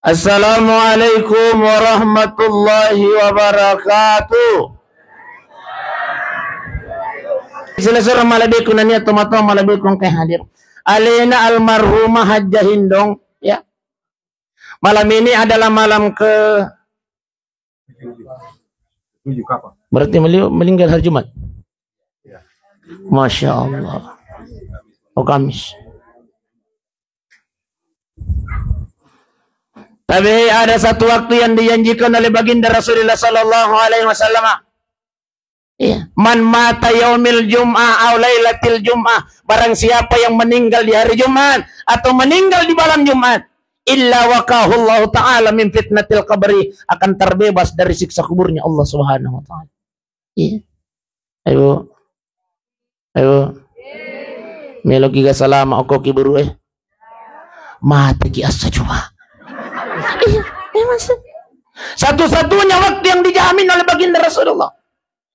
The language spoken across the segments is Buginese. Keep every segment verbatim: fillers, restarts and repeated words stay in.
Assalamualaikum warahmatullahi wabarakatuh. Silessureng malebbiku nennia tomatoa malebbiku engkae hadir. Alena almarhumah Hajjah Hindong, ya. Malam ini adalah malam ke Berarti beliau meninggal hari Jumat. Masya Allah. Oh, Kamis. Tapi ada satu waktu yang dijanjikan oleh Baginda Rasulullah sallallahu alaihi wasallam. Iya. "Man mata yaumil jum'ah au lailatil jum'ah." Barang siapa yang meninggal di hari Jumat atau meninggal di malam Jumat, "illa waqahullahu ta'ala min fitnatil qabri," akan terbebas dari siksa kuburnya Allah Subhanahu wa taala. Iya. Ayo. Ayo. Meloki ga salama okko ki buru e. Mate ki assa Juma. Iya, iya, Mas. Satu-satunya waktu yang dijamin oleh Baginda Rasulullah.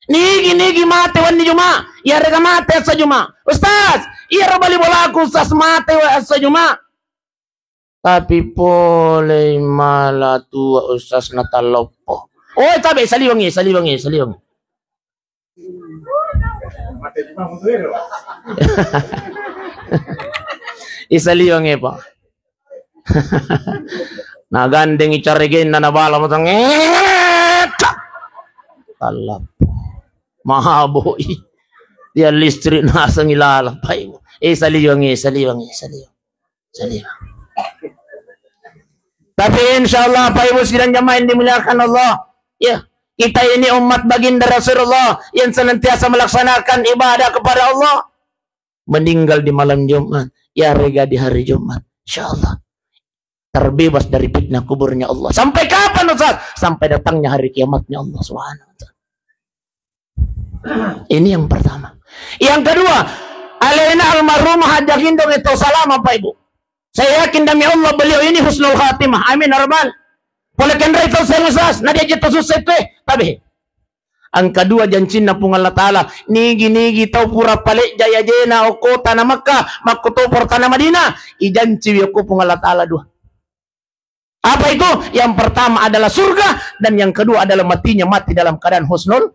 Nigi-nigi mate wenni Juma, iyarega mate assa Juma. Ustaz, iyaro bali bolaku Ustaz mate wa assa Juma. Tapi pole mala tua Ustaz natalloppo. Oh, tabe saliwengi, saliwengi, saliwengi. Isaliwengi, Pak. Nagandengi caregenna nabala matang. Tallappo. Maboi. Dia listrik nasengi lala, Pak Ibu. Eh, saliwengi, saliwengi, saliwengi. Salim. Tapi insya Allah, Bapak Ibu sidang jamaah yang dimuliakan Allah, ya, kita ini umat baginda Rasulullah yang senantiasa melaksanakan ibadah kepada Allah, meninggal di malam Jumat, iyarega di hari Jumat, insya Allah terbebas dari fitnah kuburnya Allah. Sampai kapan, Ustaz? Sampai datangnya hari kiamatnya Allah Subhanahu wa Ta'ala. Ini yang pertama. Yang kedua, alena almarhumah Hajjah Hindong itu salama, Pak Ibu. Saya yakin demi Allah beliau ini husnul khatimah. Amin ya rabbal. Pole kenrai tau saya susah, na dia jatuh susah itu, eh. Tapi angka dua jancinna Puang Allah Ta'ala, nigi-nigi tau pura pale jaya jena okko tanah Makkah, makko to pura tanah Madinah, ijanci okko Puang Allah Ta'ala dua. Apa itu? Yang pertama adalah surga, dan yang kedua adalah matinya mati dalam keadaan husnul,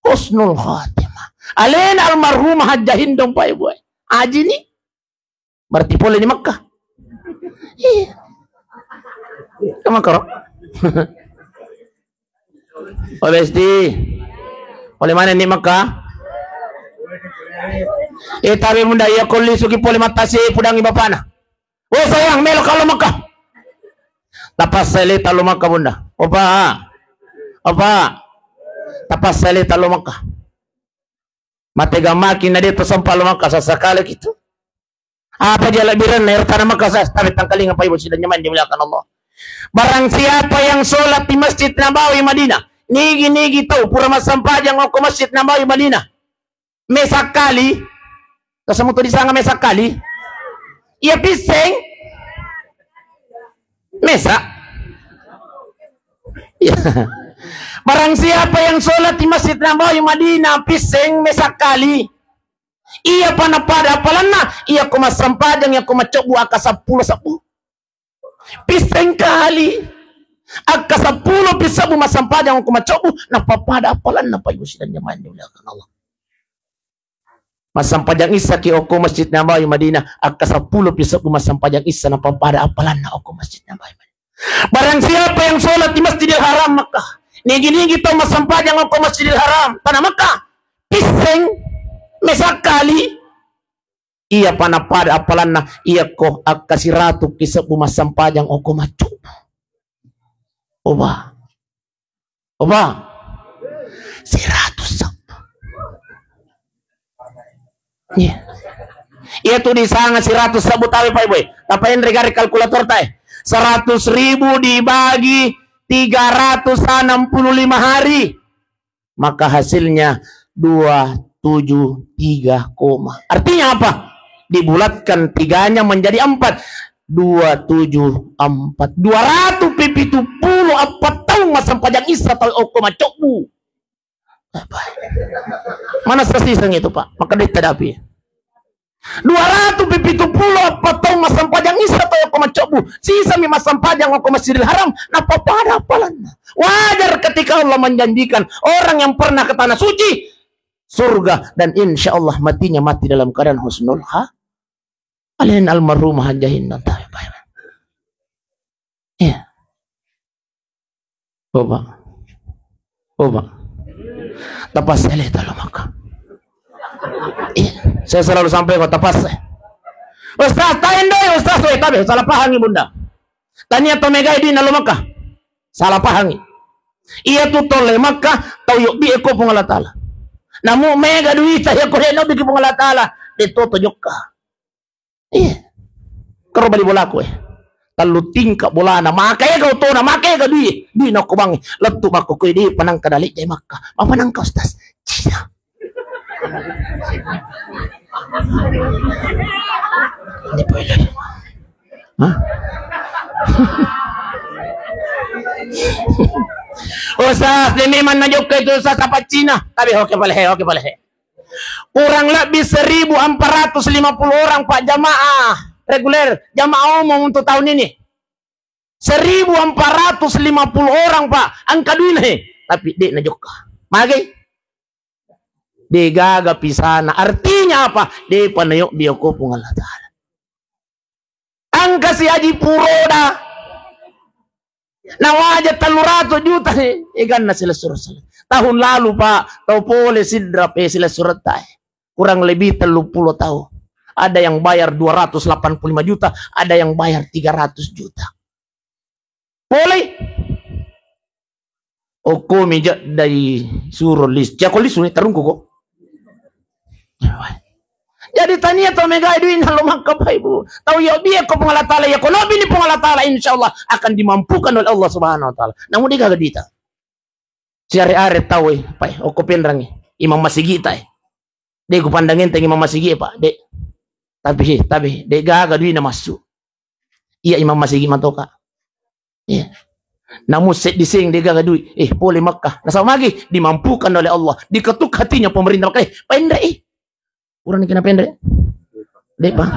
husnul khatimah. Alena almarhumah Hajjah Hindong, Pak Ibu. Haji ni, berarti pole ni Makkah. Iya. Ke Makkah, ro? Oh, Besti. Pole mana ni Makkah? Eh, tapi munda iya ko lisuki pole matase pudangi bapana. "Weh sayang, melo kalo Mekah." Tapasai leta lo Mekah, Bunda. Opa. Opa. Tapasai leta lo Mekah. Mate gamaki na de to sempa lo Mekah, sasakale kitu. Apa dia lebiran na ertana Mekah sas, tapi tangkalinga Pak Ibu sidang jamaah yang dimuliakan Allah. Barang siapa yang sholat di Masjid Nabawi Madinah, nigi-nigi tau pura massempajang okko Masjid Nabawi Madinah. Mesa kali. Tasamu to disanga mesa kali. Iya pisseng. Mesa. Iya. Barang siapa yang sholat di Masjid Nabawi Madinah pisseng mesa kali. Iya pada pada apalanna, iya ko massempajang, iya ko macobbu akka seppulo sebbu. Pisseng kali. Akka seppulo pi sebbu massempajang ko macobbu, napapada apalanna Pak Ibu sidang jamaah yang dimuliakan Allah. Massempajang issa ki okko Masjid Nabawi Madinah, akka seppulo pi sebbu massempajang issa napapada apalanna okko Masjid Nabawi Madinah. Barang siapa yang sholat di Masjidil Haram Makkah, nigi-nigi tau massempajang okko Masjidil Haram, tanah Makkah, pisseng, mesa kali, iya pada pada apalanna, iya ko akka siratu ki sebbu massempajang okko macobbu. Oba. Oba. Siratu sebbu. Iya. Iya tu disanga siratu sebbu tabe Pak Ibu. Tapi enre gare kalkulator tae. Seratus ribu dibagi tiga ratus enam puluh lima hari. Maka hasilnya dua tujuh tiga koma. Artinya apa? Dibulatkan tiganya menjadi empat. Dua tujuh empat. Dua ratus pitu puluh empat tahun massempajang issa tau okko macobbu. Apa? Mana sesiseng itu, Pak? Maka ditadapi. Dua ratu pitu pulo eppa taung massempajang isya tau okko maccobbu. Sisami massempajang okko Masjidil Haram, napapada appalanna. Wajar ketika Allah menjanjikan orang yang pernah ke tanah suci, surga, dan insya Allah matinya mati dalam keadaan husnul kha-, alena almarhumah Hajjah Hindong tabe. Iya. Coba. Coba. Tapasse le talo maka. Iya. Saya selalu sampaikan tapasse. Ustaz, taendoi, Ustaz, we, tabe, salah pahangi, Bunda. Tania to megai duina lo Makkah. Salah pahangi. Iya tu tolle Makkah, tau yobbi eko Puang Allah Ta'ala. Namu mega duita ya ko le nobbi ki Puang Allah Ta'ala. De toto jokka. Iya. Karo bali bolaku, eh. Tellu tingka bolana, maka ega otona, maka ega dui, dui nakko bangi. Lettu makko koe de panangka dale jai Makkah. Apa nangka, Ustaz? Cina. Ini boleh. Hah? Ustaz, de memang najokka itu Ustaz apa Cina? Tapi oke boleh, oke boleh. Kurang lebih seribu empat ratus lima puluh orang, Pak, jamaah reguler, jamaah umum untuk tahun ini. Seribu empat ratus lima puluh orang, Pak, engka duina, he. Tapi de najokka. Mage? De gaga pisana. Artinya apa? De pa nayobbi eko Puang Allah Ta'ala. Engka si Haji Puroda. Nawaja tellu ratu juta, eh, eganna silessureng. Tahun lalu, Pak, tau pole Sidrap, eh, silessuretta, eh. Kurang lebih tellu pulo tau. Ada yang bayar dua ratus delapan puluh lima juta, ada yang bayar tiga ratus juta. Pole. Okko mi jaddai suro lis. Cako lisu ni tarungku ko. Jadi tania to megai duina lo Makkah, Pak, Ibu. Tau yobbi eko Puang Allah Ta'ala, ya ko nobbi ni Puang Allah Ta'ala, insya Allah akan dimampukan oleh Allah Subhanahu wa Ta'ala. Namu de gaga duita. Siare-are tau, eh, Pak, eh, okko Pinrang, eh. Imam masigita, eh. De ku pandang enteng imam masigi, Pak, de. Tapi, he, tapi de gaga duina massu. Iya imam masigi matoka. Iya. Namu seddi seng de gaga dui. Eh, pole Makkah. Nasaba magi dimampukan oleh Allah. Diketuk hatinya pemerintah Makkah. Eh, penre, eh. Kurang kena penre. De, Pak.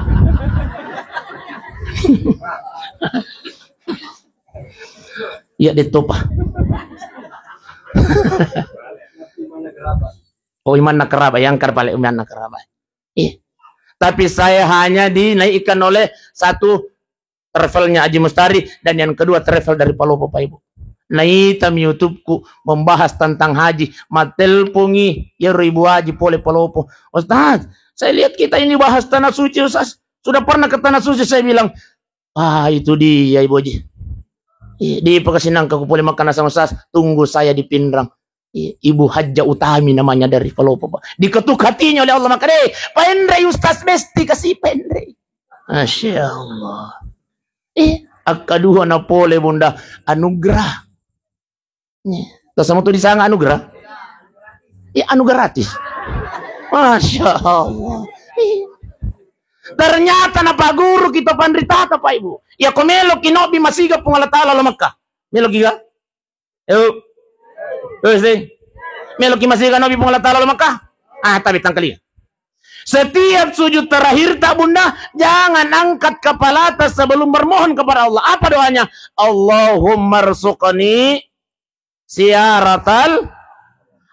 Iya, de topa. Oh, imanna keraba, yang kar paling imanna keraba. Iya. Tapi saya hanya dinaikkan oleh satu travelnya Haji Mustari dan yang kedua travel dari Palopo, Pak, Ibu. Naita mi YouTube-ku membahas tentang haji, matelpongi yero Ibu Haji pole Palopo. "Ustaz, saya lihat kita ini bahas tanah suci, Ustaz. Sudah pernah ke tanah suci?" Saya bilang, "Ah, itu dia, Ibu Haji. Iya, di Pekasinang ke pole makan asam, Ustaz. Tunggu saya di Pinrang." Iya, Ibu Hajjah Utami namanya dari Palopo, Pak. Diketuk hatinya oleh Allah, maka deh, penre Ustaz Besti kasih penre. Masya Allah. Eh, akkadua na pole Bunda Anugerah. Nih, terus sama tuh disanga Anugerah. Ya, anu gratis. Masya Allah. Iya. Ternyata na Pak Guru kita panritata, Pak, Ibu. Ya, ko melo kinobi masiga Puang Allah Ta'ala lo Makkah. Melo giga? Ayo. Terus deh. Melo ki masiga nobi Puang Allah Ta'ala lo Makkah. Ah, tapi tangkali. Setiap sujud terakhir tak, Bunda, jangan angkat kepala ta sebelum bermohon kepada Allah. Apa doanya? Allahumma rzuqni ziyaratal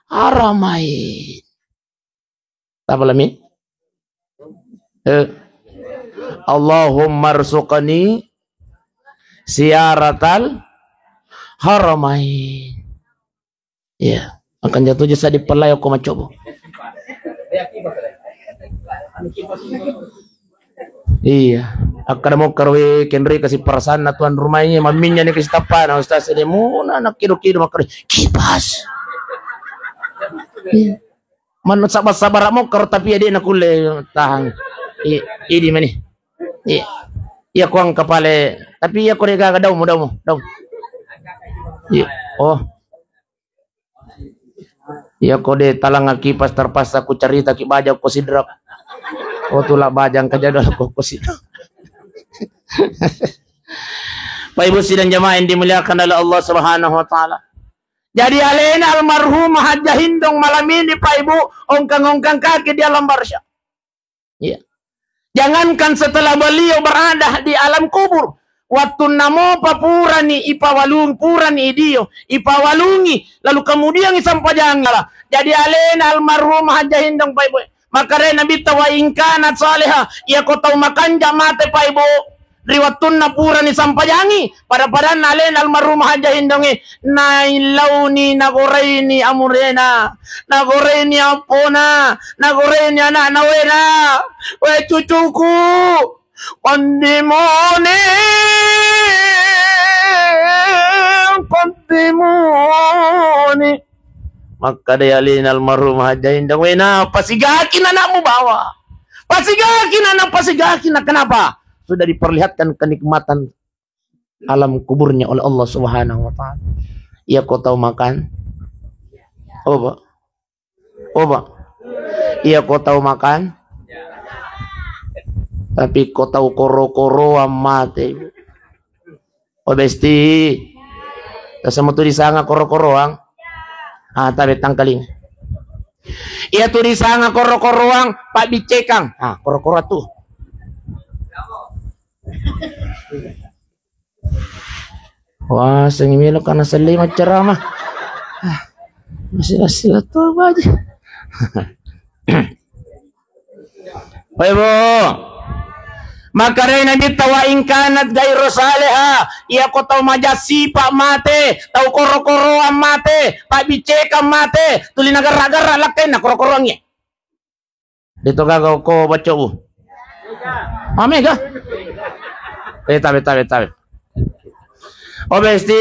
haramain. Apa lami? Eh. Allahumma rzuqni ziyaratal haramain. Iya, akan jatuh jasa di pelai aku mencoba. Iya, akkada mokkaro we kenroi kasi perasaanna tuan rumahnya, maminnya ni kasi tappana, Ustaz, ini muna anak kido-kido makkaro kipas. Iya. Manu sabar-sabar mokkaro tapi ya de' nakulle tahang. I-, idi mani. Iya. Iya, kuang kapale, tapi iya, ko de' gaga, daumu, daumu, daumu. Iya. Oh. Iya, ko de' talangaki pas terpaksa ku carita ki baja ko Sidrap. Oh, tula bajang kajadwal ko, ko Sidrap. Pak, Ibu sidang jamaah yang dimuliakan oleh Allah Subhanahu wa Ta'ala. Jadi alena almarhumah Hajjah Hindong malam ini, Pak, Ibu, ongkang-ongkang kaki di alam barzah. Iya. Jangankan setelah beliau berada di alam kubur, wattunna mopa purani ipawalung-, purani idio, ipawalungi, lalu kemudian isampajangi. Jadi alena almarhum Hajjah Hindong, Pak Ibu. Makkedai Nabitta, "Wa in kanat salihah," iyako tau makanja mate, Pak Ibu, ri wattunna purani sampajangi, pada-padanna alena almarhum Hajjah Hindongnge, naillauni, nagoraini amurena, nagoraini appona, nagoraini anakna, wena, we cucuku, qaddimuni, qaddimuni. Makkeda alena almarhum Hajjah Hindong, "Wena, pasigaki anakmu bawa. Pasigaki anak, pasigaki." Nah, kenapa? Sudah diperlihatkan kenikmatan alam kuburnya oleh Allah Subhanahu wa Ta'ala. Iya ko tau makan. Apa? Apa? Iya ko tau makan. Tapi ko tau koro-koroang mate. Oh, besti. Tasama tu disanga koro-koroang. Ah, tabe tangkaling. Iya tu disanga koro-koroang, Pak Bicekang. Ah, koro-koro tu. Wah, sing melo kana selli maccarama. Ah, masih-masih lah tu apa aja. Baik, Bu. Makkedai Nabitta, "Wa in kanat ghairu salihah," iya ko tau maja sipa mate, tau koro-koroang mate, pabbicekang mate, tuli nagarra-garra lakkainna koro-koroangnge. De to gaga ko bacobu. Amega. Eh, tabe, tabe, tabe. Oh, besti.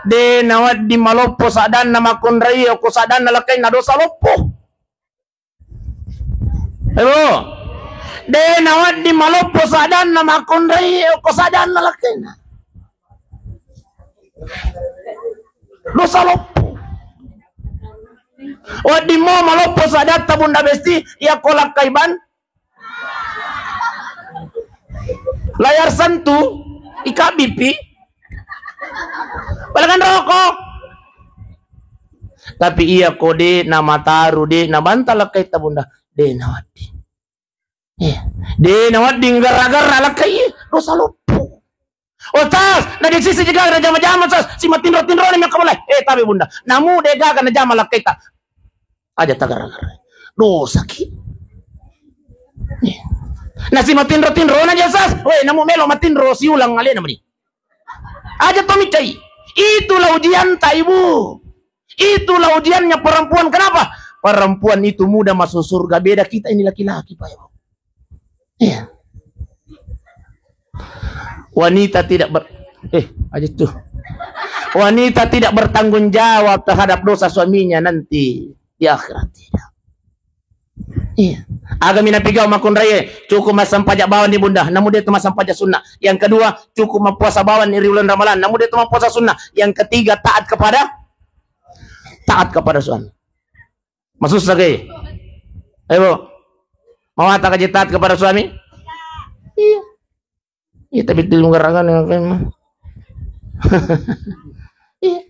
De nawedding maloppo saddanna makkunrai, ko saddanna lakkainna dosa loppo. Ayo. De nawedding maloppo saddanna makkunrai, ko saddanna lakkainna. Dosa loppo. Wedding mo maloppo saddatta Bunda Besti, iya ko lakkai ban. Layar sentuh, ikabbipi. Balangan rokok. Tapi iya ko de namataru, de nabanta lakkaitta Bunda, de nawedding. Eh, de nawedding garra-garra lakkai, dosa loppo. Oh, tas, na de sisi jaga na jama-jama, tas, si matinro-tinro ni maka boleh. Eh, tabe Bunda. Namu de gaga na jama lakkaita. Aja tagarra-garra. Dosa ki. Eh. Na si matinro-tinro na jasa. Weh, namu melo matinro siulang alena meni. Aja to micai. Itulah ujian ta, Ibu. Itulah ujiannya perempuan. Kenapa? Perempuan itu mudah masuk surga. Beda kita ini laki-laki, Pak Ibu. Iya. Wanita tidak ber-, eh, aja tuh. Wanita tidak bertanggung jawab terhadap dosa suaminya nanti di akhirat, tidak. Iya. Aga mina pigau makkunraie, cukup massampaja bawang ni Bunda, namu de tu massampaja sunnah. Yang kedua, cukup mappuasa bawang ni ri uleng Ramalan, namu de tu mappuasa sunnah. Yang ketiga, taat kepada, taat kepada suami. Masussa ke? Ayo, Bu. Mawatang ka je taat kepada suami? Iya. Iya, tapi itu lunggarangan yang kayak mah. Iya.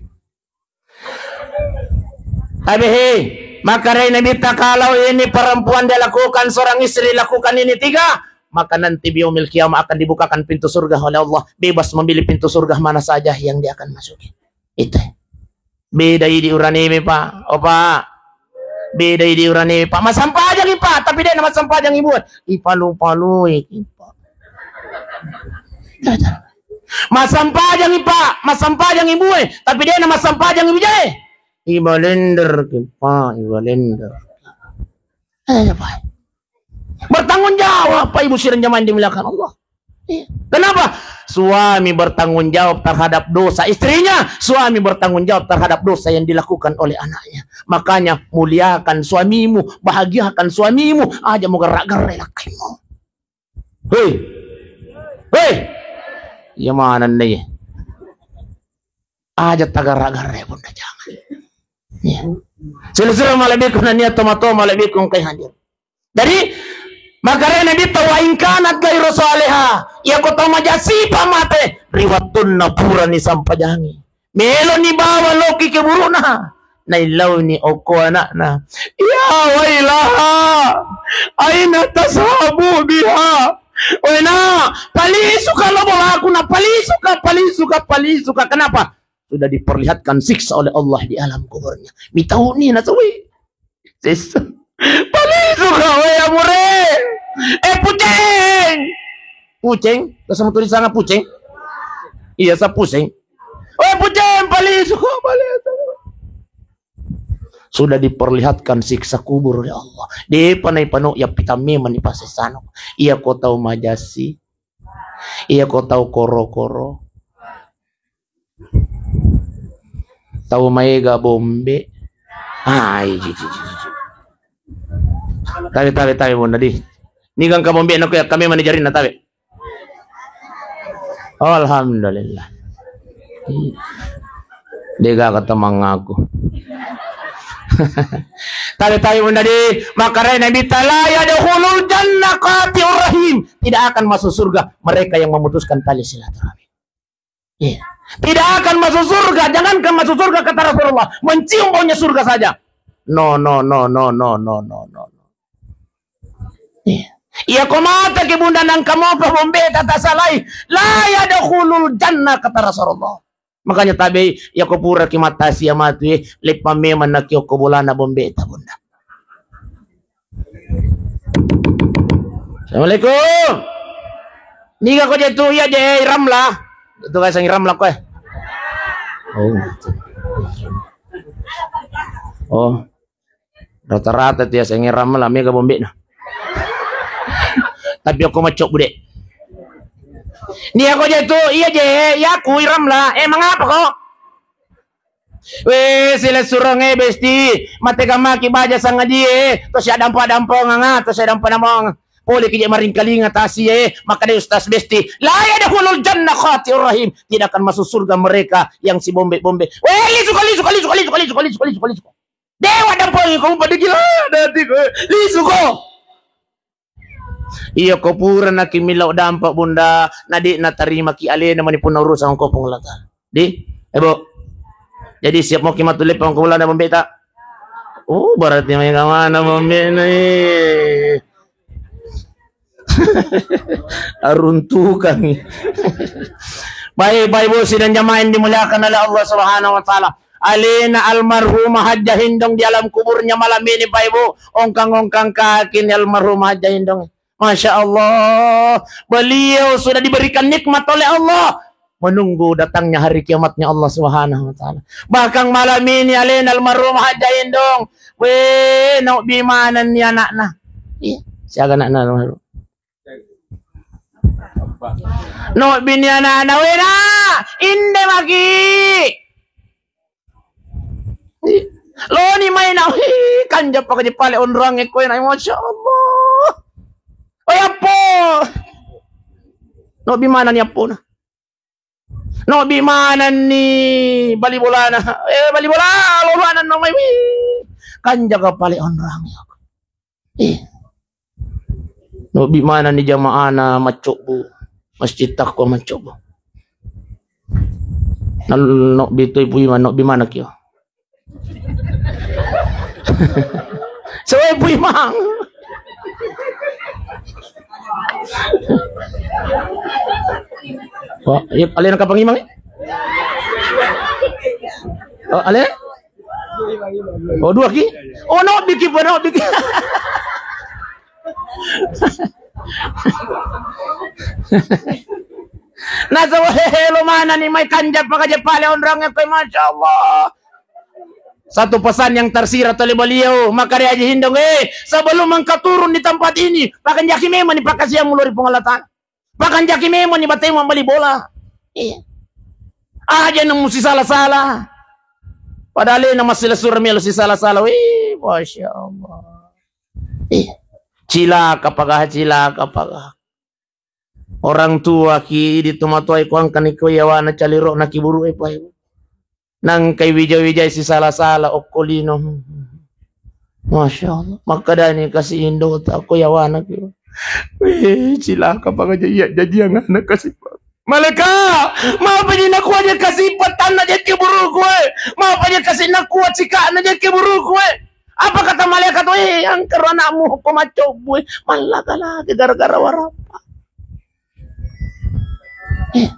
Tapi hei, makkedai Nabitta, kalau ini perempuan dia lakukan, seorang istri lakukan ini tiga, maka nanti di yaumil qiyamah akan dibukakan pintu surga oleh Allah. Bebas memilih pintu surga mana saja yang dia akan masuki. Itu. Beda idi uranewe, Pak. Oh, Pak. Beda idi uranewe, Pak. Massampajangi, Pak, tapi de na massampajang ibue. Ipalu-palui, Pak. Massampajangi, Pak, massampajang ibue, tapi de na massampajang ibu jae. Ibalender, Pak, ibalender. Eh, Pak. Bertanggung jawab, Pak Ibu sidang jamaah yang dimuliakan Allah. Iya. Kenapa? Suami bertanggung jawab terhadap dosa istrinya, suami bertanggung jawab terhadap dosa yang dilakukan oleh anaknya. Makanya muliakan suamimu, bahagiakan suamimu, aja mau gerak-gerak lakkaimu. Hei. Hei. Iya mana nih? Aja tagarra-garra, Bunda, jangan. Iya. Sila-sila malebbiku nania toma-toma malebbiku engkai hadir. Jadi, makkedai Nabitta, "Wa in kanat ghairu salihah," iya ko tau maja sipa mate, ri wattunna purani sampajangi. Meloni bawa loki keburuna. Naillauni okko ana'na. Ya wailaha, aina tashabu biha. Wena, palisuka lo bolaku na, palisuka, palisuka, palisuka. Kenapa? Sudah diperlihatkan siksa oleh Allah di alam kuburnya. Mitauni na suwi. Sis. Palisuka, weh, amure. Eh, Puceng. Puceng, terus sama tulisannya Puceng. Iya, sa Puceng. Weh, Puceng, palisuka, palisuka. Sudah diperlihatkan siksa kubur oleh Allah. Depa naipano ya pitame mani pasesano. Iya ko tau majasi. Iya ko tau koro-koro. Tau maega bombe. Ai, ji, ji, ji, ji. Tabe, tabe, tabe, Bunda di. Ni gangka bombe nako ya kami mani jarinna tabe. Alhamdulillah. Dega kata mangaku. Tabe, tabe, Bunda di. Makarai Nabi ta, la yadkhulul jannah qati'ur rahim. Tidak akan masuk surga mereka yang memutuskan tali silaturahmi. Iya. Tidak akan masuk surga, jangankan masuk surga kata Rasulullah, mencium baunya surga saja. No, no, no, no, no, no, no, no. Iya. Iya, ko mata ki Bunda nangka mopa bombe tata salai, la yadkhulul jannah kata Rasulullah. Makanya tabe, iya ko pura ki mata sia matu, eh, leppa memang naki okko bolana bombe ta Bunda. Assalamualaikum. Niga ko je tu iya je Ramla. Itu guys yang Ramla ko eh. Oh. Oh. Rata-rata tu ya saya Ramla mega bombe na. Tapi aku macok bude. Niga ko je tu iya je ya ku Ramla. Eh mangapa ko? Weh, silessureng e besti, mategamaki baja sangadie, to sia dampa-damponganga, to sia dampa-damponganga. Pole ki je maringkalinga tasi e, makkeda ustaz besti, la yadkhulul jannah qati'ur rahim, tidak akan masuk surga mereka yang si bombe-bombe. Weh, lisuko, lisuko, lisuko, lisuko, lisuko, lisuko, lisuko, lisuko. Dewa dampongi ko umpa degila dati ko, lisuko. Iya ko pura naki millau dampa Bunda, na de natarimaki alena mani punna urusan ko Puang Allah Taala. Di, eh, Bu. Jadi siap moki matu lepang ko Bunda bombeta. Oh, berarti mega mana bombena, eh. Aruntukan. Baik, Bapak Ibu sidang jamaah yang dimuliakan oleh Allah Subhanahu wa Ta'ala. Alena almarhumah Hajjah Hindong di alam kuburnya malam ini, Bapak Ibu. Ongkang-ongkang kaki ni almarhumah Hajjah Hindong. Masya Allah, beliau sudah diberikan nikmat oleh Allah, menunggu datangnya hari kiamatnya Allah Subhanahu wa Ta'ala. Bahkan malam ini alena almarhumah Hajjah Hindong, weh, no bimana ni anakna. Iya, siaga anakna almarhum. No bini anakna, weh, na, inde maki. Loni mai na, hi, kanja paka je pale onrang e koe na, Masya Allah. Oi, appo. No bimana ni appona. No bimana ni bali bolana. Eh, bali bola, lolo anak no mai, wi. Kanja ka pale onrang e. Eh. Nobbi manenni jama'ana maccobbu, masjid takko maccobbu. Nal-, nobbi toi Puimang, nobbi manekki. Sewai Puimang. Oh, iya, alena kapang Imang, eh? Oh, ale? Oh, dua ki? Oh, nobbi ki, nobbi ki. Nah, so, hehe, lo mana nih, mai kanja paka je pale onrang e, Masya Allah. Satu pesan yang tersirat oleh beliau, maka dia Haji Hindong, eh, sebelum engkau turun di tempat ini, pakanjaki memang nih pakasiamu lori Puang Allah Ta'ala. Pakanjaki memang ni batemu mabbali bola. Iya. Aja nemu sisala-sala. Padahal na masih lesur melo sisala-sala. Wih, Masya Allah. Iya. Cilaka pagaha, cilaka pagaha. Orang tua ki di tomatoa ko angkani ko yawana caliro na kiburu e pai. Nangkai wija-wijai sisala-sala okko lino. Masya Allah. Makkadani kasi indota ko yawana ki. Weh, cilaka pagaja iya jajiang anak kasi. Malaika, mapa je nakua je kasi pattanna je kuburuku, eh? Mapa je kasi nakua cika'na je kuburuku, eh? Apa kata malaikat, "Eh, engka ro anakmu ko maccobbui, eh. Mallaga-laga gara-gara warappa." Eh,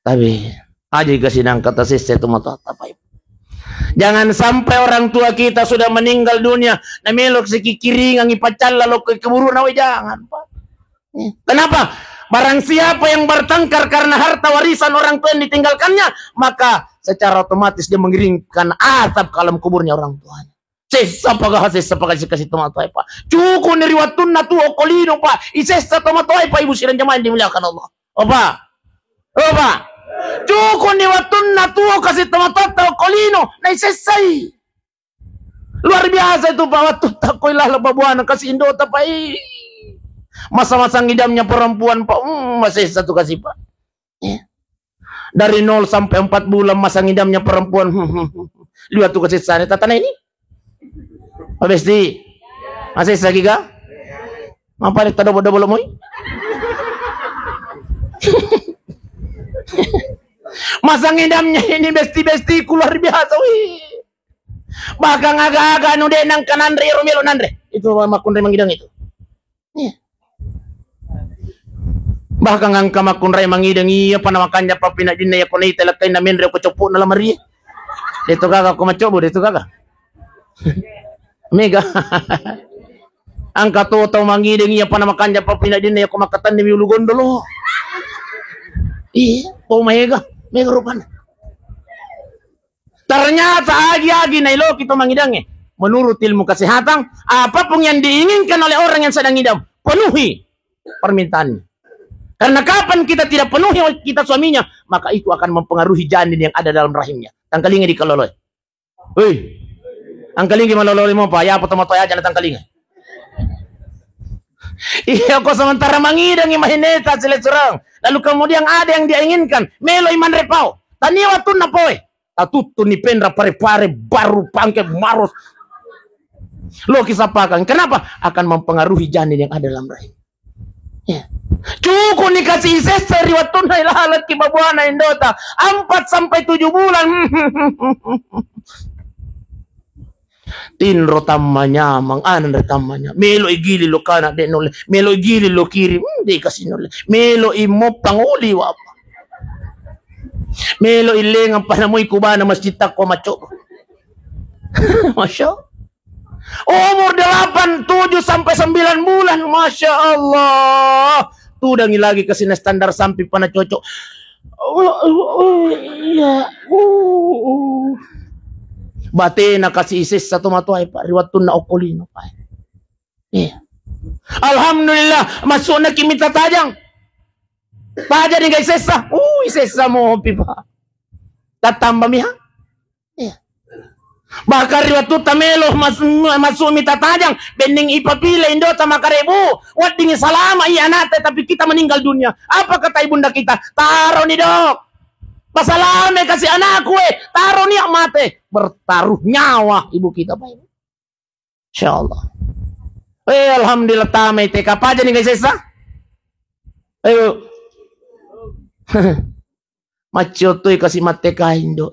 tapi aja kasi nangka tasessa tomatoatta, Pak. Jangan sampai orang tua kita sudah meninggal dunia, namelo sikikiringang ipaccalla lokko kuburu'na, weh, jangan, Pak. Kenapa? Barang siapa yang bertengkar karena harta warisan orang tua yang ditinggalkannya, maka secara otomatis dia mengirimkan azab ke alam kuburnya orang tuanya. Sessa paga, sessa paga, sessa kasi tomatoa, Pak. Cukup ni ri wattunna tuo ko lino, Pak. Isessa tomatoa, Pak, ibu sidang jamaah yang dimuliakan Allah. Opa. Opa. Cukup ni wattunna tuo kasi tomatoatta ko lino, na isessai. Luar biasa itu, Pak, wattu takkoi laleng babuana kasi indota, Pak. Ih. Masa-masa ngidamnya perempuan, Pak. Hmm, masessa tu kasi, Pak. Iya. Dari nol sampai empat bulan masa ngidamnya perempuan. Liwat tu kasessana, tatana ini. Habis di. Masessa giga? Apa ni tado bodo bolo moi? Masa ngidamnya ini besti-besti luar biasa, wih. Bahkan aga-aga anu de' nangka nanre, iro melo nanre. Itu makkunrai mangidang itu. Iya. Bahkan engka makkunrai mangidang, iya pa na makanja' pappinadinna, iya ko naita lakkainna menre ko coppo'na lamarie. De' to gaga ko maccobo, de' to gaga. Mega. Engka to tau mangidang, iya pa na makanja' pappinadinna, iya ko makkatenni mi ulu gondolo. Iya, to maega. Mega rupana. Ternyata agi-agi nailoki to mangidangnge. Menurut ilmu kesehatan, apapun yang diinginkan oleh orang yang sedang ngidam, penuhi permintaannya. Karena kapan kita tidak penuhi oleh kita suaminya, maka itu akan mempengaruhi janin yang ada dalam rahimnya. Tangkalinga di kaloloe. Hei, tangkalinga maloloe mo, Pak. Ya, apa tomatoa aja na tangkalinga. Iya, ko sementara mangidangi mahineta silesurang. Lalu kemudian ada yang dia inginkan, melo imanre pao. Tania wattunna poe. Tatuttuni penra pare-pare, baru pangke maros. Lo kisapakang. Kenapa? Akan mempengaruhi janin yang ada dalam rahim. Ya. Cukup ni kasi isessa ri wattunna ilaleng ki babuana indota. Empat sampai tujuh bulan. Tinro tammanyamang, anre tammanya. Melo igili lo kana de' nolle. Melo igili lo kiri. Hmm, de' kasi nolle. Melo imoppang oli wapa. Melo illengang panamoi kubana masjid takko maccobo. Masya Allah. Umur delapan, tujuh sampai sembilan bulan. Masya Allah. Tudangi lagi ke sini standar sampai pana cocok. Oh, oh, oh, iya. Uh, uh. Batena kasi isessa tomatoae, Pak, ri wattunna okko lino, Pak. Iya. Alhamdulillah, masukna ki mita tajang. Tajang ni gai sessa. Uh, isessa mopi, Pak. Tattamba miha. Iya. Bahkan ri wattu tamelo mas-, masuk mita tajang, benneng ipapile indota makarebu, wedding salama iya anakta, tapi kita meninggal dunia. Apa kata ibunda kita? Taro ni, Dok. Pasalame kasi anakku, eh. Taro ni, mate. Bertaruh nyawa ibu kita, Pak. Insya Allah. Eh, alhamdulillah tamai T K. Paja ni gai sessa? Ayo. Macciotoi kasi matte kain do.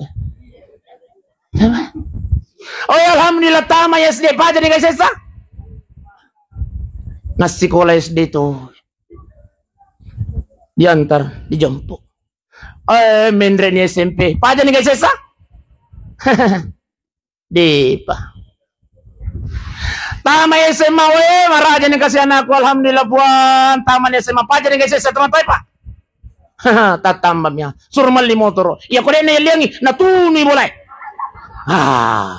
Oh ya, alhamdulillah tama S D. Paja ni gai sessa? Nassikola S D tu diantar, dijemput. Eh, menre ni S M P. Paja ni gai sessa? Depa. Tama S M A, we, maraja ni kasi anakku, alhamdulillah, Puang. Tama ni S M A, paja ni kasi S M A, tama toepa. Tattamba mia. Suru melli motoro. Iya ko de' na yelliangi, natunui bolae. Ah.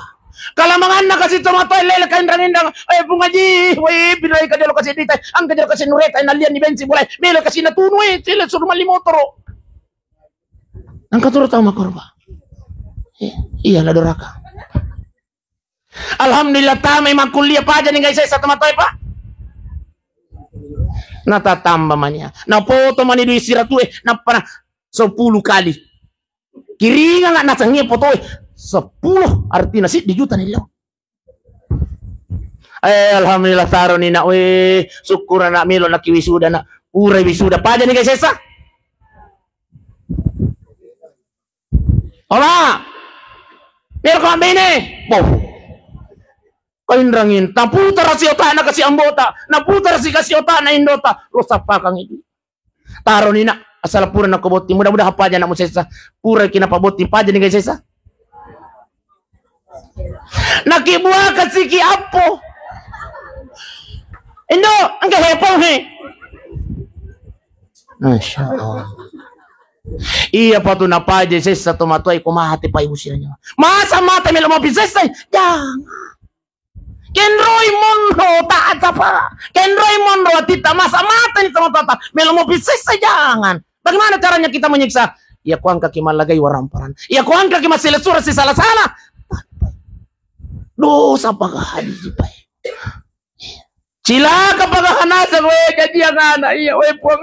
Kalamanganna kasi tomatoa lele kainrang-inrang. Eh, Puang Haji, we, pinrai ka jolo kasi dita, angka jolo kasi nureta, nallianni bensin bolae. Melo kasi natunui, sile suru melli motoro. Engka turu tau makkorba. Iya, iya, la doraka. Alhamdulillah, tamai makkuliah, paja ni gai sessa tomatoe, Pak. Natatamba mania. Napoto mani dui siratue, nappa na sepuluh kali. Kiringa nggak nasangi potoe? Sepuluh, artinya siddi juta ni lo. Eh, alhamdulillah, taro ni, Nak. Weh, syukur, Nak, melo naki wisuda, Nak. Pura wisuda. Paja ni gai sessa? Oma, biar kau bini. Boh. Kau inrangin, taputara si otakna kasi ambota, naputara si kasi otakna indota, lo sappakangi. Taroni nak, asal pura nako botting, mudah-mudahan paja nak musessa. Pura ki napa botting, paja ni sessa. Naki buah kasiki appo. Indo, engka hepong he. Masya Allah. Iya patu napaja sessa to matuai ko mate pai usirnya. Masa mate melo mau pisessa? Jangan. Kenroi monro tak apa. Kenroi monro tita masa mate ni teman-teman. Melo mau pisessa jangan. Bagaimana caranya kita menyiksa? Ya kuangka ki malagai waramparan. Ya kuangka ki masih lesura si salah-salah. Dosa paga hadis pai. Cilaka paga hanasa we jadi yang anak iya we puang.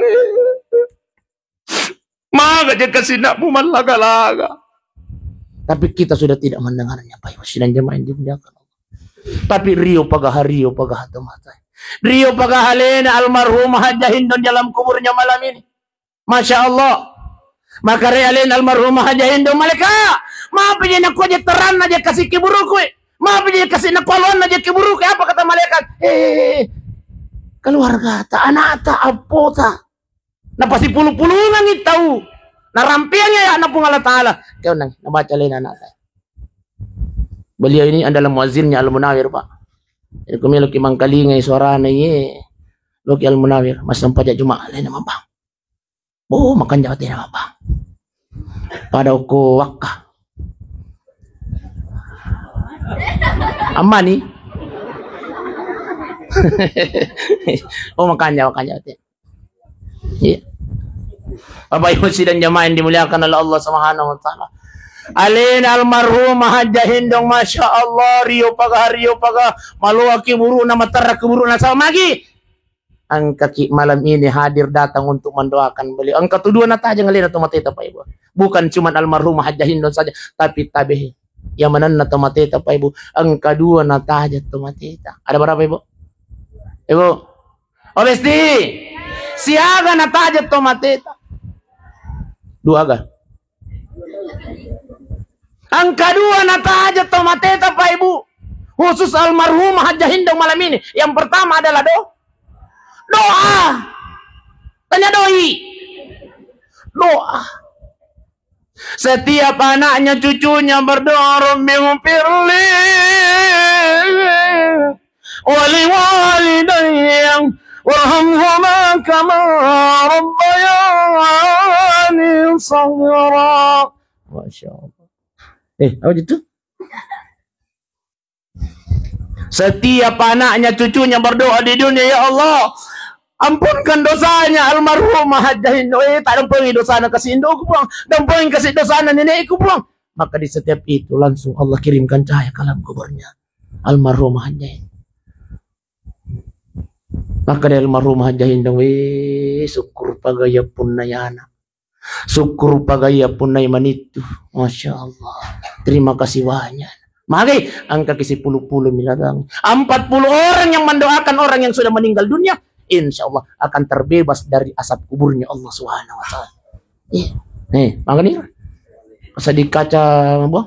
Maga je kasinakmu mallaga-laga. Tapi kita sudah tidak mendengarnya, Pak Ibu. Sidang jemaah yang dimuliakan Allah. Tapi rio pagaha, rio pagaha to mata. Rio pagaha alena almarhumah Hajjah Hindong dalam kuburnya malam ini. Masya Allah. Maka re alena almarhumah Hajjah Hindong maleka. Mapi je nakuaje teranna je kasih kiburuku. Mapi je kasih nakualuanna je kiburuku. Apa kata malaikat? Eh, keluarga ta, anak ta, apo ta. Napasipulu-pulungangi tau. Narampeangi aya'na Puang Allah Ta'ala. Keonang, nabaca alena anak saya. Beliau ini adalah muazzinnya Al-Munawir, Pak. Jadi, ku meloki mangkalingai suarana, iye. Loki Al-Munawir, massempajang Juma, alena mabang. Oh, makanjang watena mabang. Pada okko wakka. Ammani? Oh, makanjang, makanjang watena. Iya. Bapak Ibu sidang jamaah yang dimuliakan oleh Allah Subhanahu wa Ta'ala. Alena almarhumah Hajjah Hindong, Masya Allah, rio paga, rio paga, maloa kiburu'na, materra kiburu'na, sama lagi. Engkaki malam ini hadir datang untuk mendoakan beliau. Engka tu dua natajang alena to mateta, Pak Ibu. Bukan cuma almarhumah Hajjah Hindong saja, tapi tabe. Yang manenna to mateta, Pak Ibu. Engka dua natajang to mateta. Ada berapa, Ibu? Ibu? Oh, Besti. Siaga natajang to mateta? Dua aga? Engka dua natajang to mateta, Pak Ibu. Khusus almarhumah Hajjah Hindong malam ini. Yang pertama adalah do-, doa. Tanya doi. Doa. Setiap anaknya, cucunya berdoa, "Rabbi ghfirli wa liwalidayya warhamhuma kama rabbayani shaghira." Masya Allah. Eh, apa itu? Setiap anaknya, cucunya berdoa di dunia, "Ya Allah, ampunkan dosanya almarhumah Hajjah Indo." Eh, tak dampengi dosana kasi indoku, Puang. Dampengi kasi dosana nenekku, Puang. Maka di setiap itu langsung Allah kirimkan cahaya ke alam kuburnya almarhumah Hajjah Indo. Maka dari almarhumah Hajjah Indo, weh, syukur pagaya punnayana. Syukur pagaya punnai manittu. Masya Allah. Terima kasih banyak. Magai, angka ke sepuluh puluh milagang. Empat puluh orang yang mendoakan orang yang sudah meninggal dunia, insya Allah akan terbebas dari asap kuburnya Allah Subhanahu wa Ta'ala. Iya. Nih, makanya sedih kaca, buah.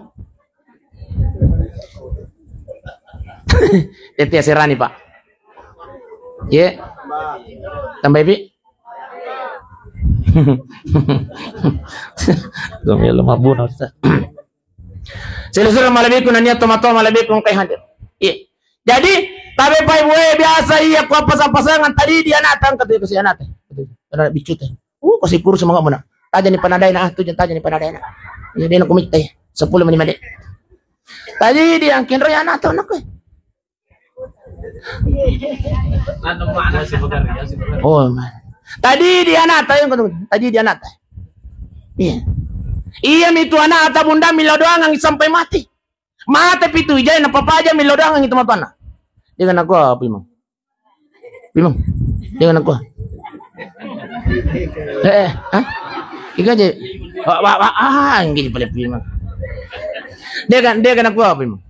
Tete aserani, Pak. Ye. Tambah, Pi. Dong, ya, lemah bunuh, Ustaz. Sila-sila malebbiku nania toma-toma malebbiku engkai hadir. Iya. Jadi, tapi Pak Ibu, eh, biasa iya ko pasang-pasangan tadi dia natang kata itu si anak teh. Ada bicu teh. Uh, ko sikuru semangat mana. Taja ni panadai na, ah, tujuan taja ni panadai na. Iya, dia nak kumik teh. Sepuluh menit made. Tadi dia angkin roya anak tau nak. Oh, man. Tadi dia nata, yang kau tadi dia nata. Iya. Iya, mitu anak ata bunda milo doang sampai mati. Mati pitu ijai na papa aja milo doang itu matana. Dia kena gua apa, Imam? Imam. Dia kena gua. Eh, eh, hah? Iga aja. Wah, wah, wah, ah, anggil pale, Imam. Dia kan, dia kena gua apa, Imam?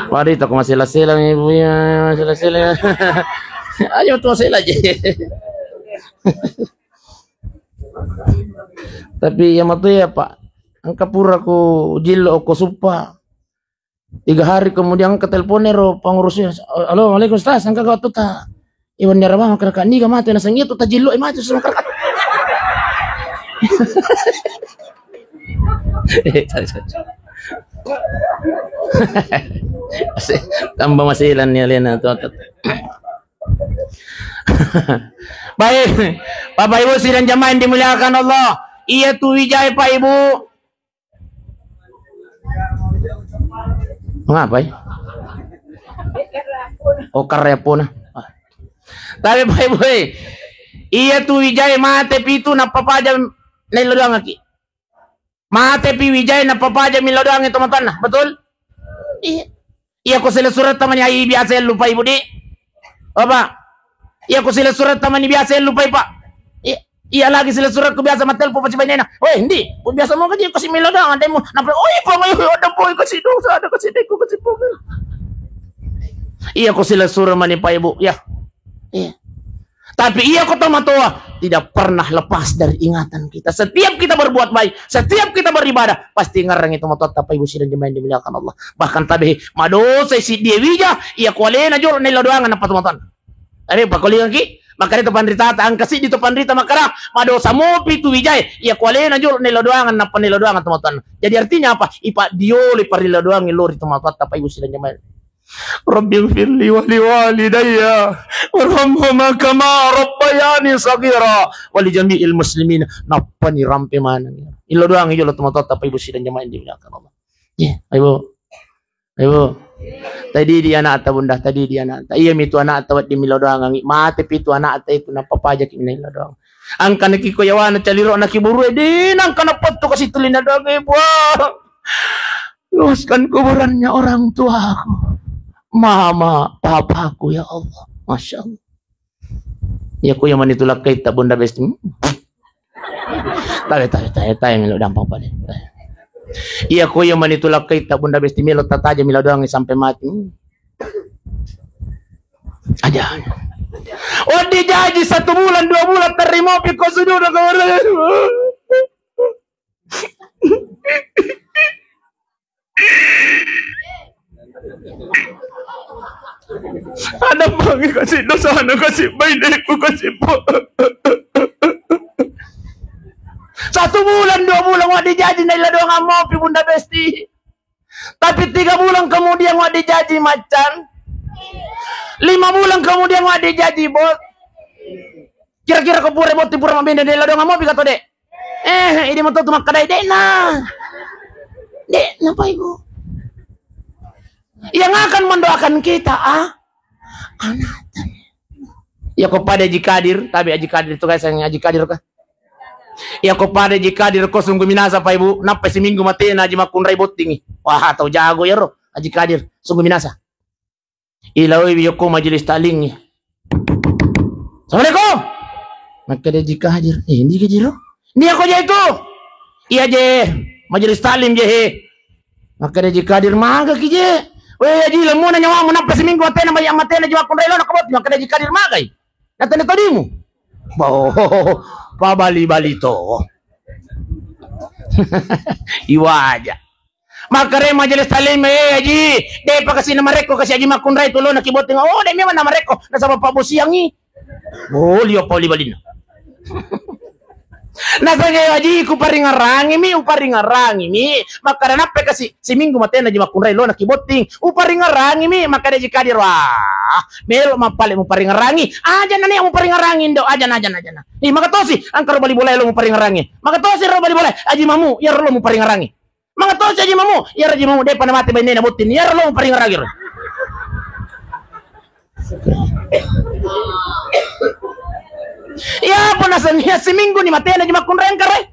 Waduh, itu aku masih lasela nih, Ibu, ya, masih lasela. Ayo, tuh, lasela aja. Tapi iya matu iya, Pak. Engka pura ku jillo okko suppa. Tiga hari kemudian engka teleponero pengurusnya. "Halo, waalaikumsalam, Ustaz, engka gawat tuta." Iwan nyarama masyarakat niga mate naseng itu tajillo maju sama masyarakat. Tambah masilan ni alena tu. Baik, Bapak Ibu sidang jamaah yang dimuliakan Allah. Iya tu wijai Pak Ibu. Ngapai? Oh, karepona. Ah. Tapi Pak Ibu, eh, iya tu wijai mate pitu nappa paja naillo doangaki. Mate pi wijai nappa paja millo doangi tomatoanna. Betul? Iya. Iya ko sila surat tamani ai biasa lupai Ibu di. Bapak. Iya ko sila surat tamani biasa lupai Pak. Iya. Iya lagi sila surat ku biasa matelpo pasti bainena. Weh, ndi? Ku biasa mau kaji kasi milo dong ada mu. Napa? Oh, iya, pong, ayo, ada pong kasi dosa, ada kasi deku kasi pong. Iya ko sila surat mani Pak Ibu, ya. Iya. Tapi iya ko tomatoa tidak pernah lepas dari ingatan kita. Setiap kita berbuat baik, setiap kita beribadah, pasti ngarang itu tomatoa Bapak Ibu sidang jemaah yang dimuliakan Allah. Bahkan tabe madosa si dia wija, iya ko alena jolo nella doangan apa tomatoa. Tapi pakolingaki, makanya tu panritata, angka siddi tu panrita makara, madosa mopi tu wijai, iya ko alena jolo nella doangan, nappa nella doangan tomatoanna. Jadi artinya apa? Ipa diole parilla doangi lori tomatoatta Bapak Ibu sidang jemaah. Rabbi firli wali walidayya warhamhuma kama rabbayani saghira wali jami'il muslimin. Nappa ni rampe maneng. Illo doangi jolo tomatoatta Bapak Ibu sidang jemaah yang dimuliakan Allah. Iya, Ibu. Ibu. Tadi di anakta Bunda, tadi di anakta. Iya mitu anakta wedding milo doangangi. Mate pitu anakta itu nappa pajaki milo doang. Angka naki ko yawana caliro naki buru e di nangka napettu kasi tulina doang ibu. Luaskan kuburannya orang tuaku. Mama, papaku ya Allah. Masya Allah. Iya ko iya mani tulakkaita Bunda Besti. Tabe, tabe, tabe, tabe, melo dampang pale. Iya ko iya mani tulakkaita Bunda Besti melo tataja milo doang sampai mati. Aja. Oh, dijaji satu bulan, dua bulan terima piko sudah. Ada pangi kasi dosana kasi baineku kasi po. Satu bulan, dua bulan, wa dijaji naila doang mopi Bunda Besti. Tapi tiga bulan kemudian wa dijaji macan. Lima bulan kemudian wa dijaji bot. Kira-kira ko pura bot pura mabende naila doang mopi kato de. Eh, ini moto tu makkadai de'na. De'na Pak Ibu. Yang akan mendoakan kita, ah, anaknya. Ya ko pada Haji Kadir, tapi Haji Kadir itu kayak saya Haji Kadir kah? Ya ko pada Haji Kadir ko sungguh minasa Pak Ibu, nappa seminggu matena Haji Makunrai bottingi. Wah, tau jago ya ro Haji Kadir, sungguh minasa. Ilawai wi yokko majelis taklim. Assalamualaikum. Makkeda Haji Kadir, eh, ini Haji ro? Ini aku aja itu. Iya je, majelis taklim je he. Makkeda Haji Kadir, maga ki je. Weh Haji, lemuna nyawamu nappa seminggu matena, banyak matena Haji Makunrai lo nakabot. Makkeda Haji Kadir, magai. Natanya todimu. Boh, pabali-bali to. Iwaja. Makkeda majelis taklim, eh Haji, de'pa kasi namarekko kasi Haji Makunrai tu lo nakibotting. Oh, de' memang namarekko, nasaba pabbosiangi. Oh, liwa pabali-balina. Nasaba Haji, ku paringarangi mi, uparingarangi mi. Makkeda nappa kasi seminggu matena Haji Makunrai lo nakibotting. Uparingarangi mi, makkeda Haji Kadir, wah, melo mappale muparingarangi. Aja nani muparingarangi ndo, aja, aja, aja. Ih, magatosi, angka ro bali bola lo muparingarangi. Magatosi ro bali bola, Haji Mamu, iya ro lo muparingarangi. Mangatosi Haji Mamu, iyaro Haji Mamu de'pa namate bainena botting, iyaro lo muparingarangi ro. Iya apa naseng iya seminggu ni matena Haji Makunrai engka re.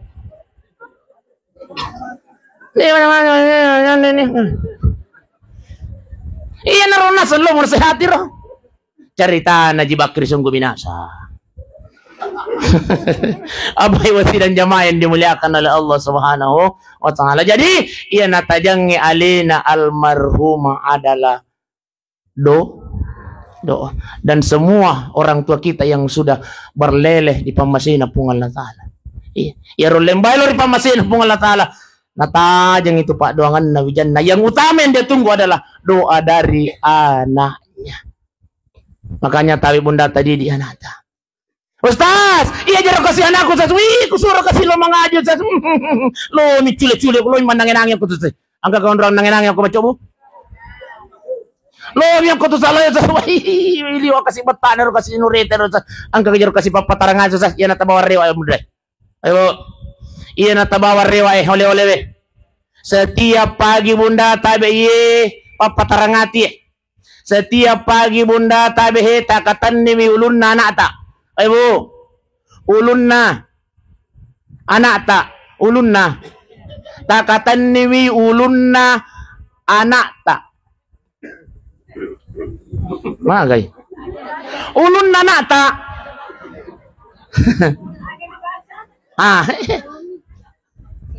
Iya naro naseng lo menasehati ro. Caritana Haji Bakri sungguh binasa. Apa ibu sidang jamaah yang dimuliakan oleh Allah Subhanahu wa Ta'ala. Jadi, iya natajangngi alena almarhumah adalah do Doa. Dan semua orang tua kita yang sudah berleleh di pammasena Puang Allah Ta'ala. Iya. Iyaro lembae lo ri pammasena Puang Allah Ta'ala. Natajeng itu paddoanganna wijanna. Yang utama yang dia tunggu adalah doa dari anaknya. Makanya tawi bunda tadi di anakta. Ustaz, iya jero kasi anakku, Ustaz. Wih, kusuro kasi lo mangaji, Ustaz. Lo mi cule-cule, lo mi mannange-nange aku, Ustaz. Angka kau orang nange-nange aku baca bu. Lo mi aku tu salah, Ustaz. Wih, liwa kasi betana, lo kasi nurete, lo, Ustaz. Angka jero kasi papa tarang aja, Ustaz. Iya nata bawa rewa, ya, Bunda. Ayo. Iya nata bawa rewa, eh, oleh-oleh, weh. Setiap pagi Bunda tabe iye papa tarangati, eh. Setiap pagi Bunda tabehe takatenniwi ulunna anakta. Eh, Bu. Ulunna anakta. Ulunna. Takatenniwi ulunna anakta. Magai. Ulunna anakta. Ah.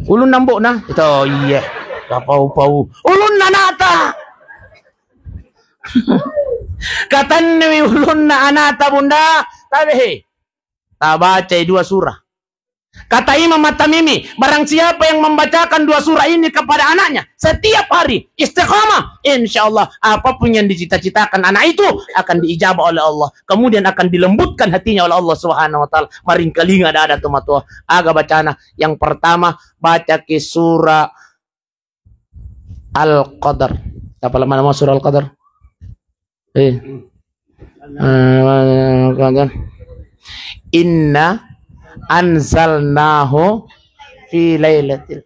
Ulunna mbokna. Itu, oh, iya. Kapau-pau. Ulunna anakta. Katenniwi ulunna anakta, Bunda. Tabehe. Tabacai dua surah. Kata Imam At-Tamimi, barang siapa yang membacakan dua surah ini kepada anaknya setiap hari, istiqamah, insya Allah apapun yang dicita-citakan anak itu akan diijabah oleh Allah. Kemudian akan dilembutkan hatinya oleh Allah Subhanahu wa Ta'ala. Maringkalinga ada-ada tu matua. Aga bacana. Yang pertama, baca ki surah Al-Qadar. Apa lama nama surah Al-Qadar? Eh. Eh, Al-Qadar. Inna anzalnahu fi lailatil.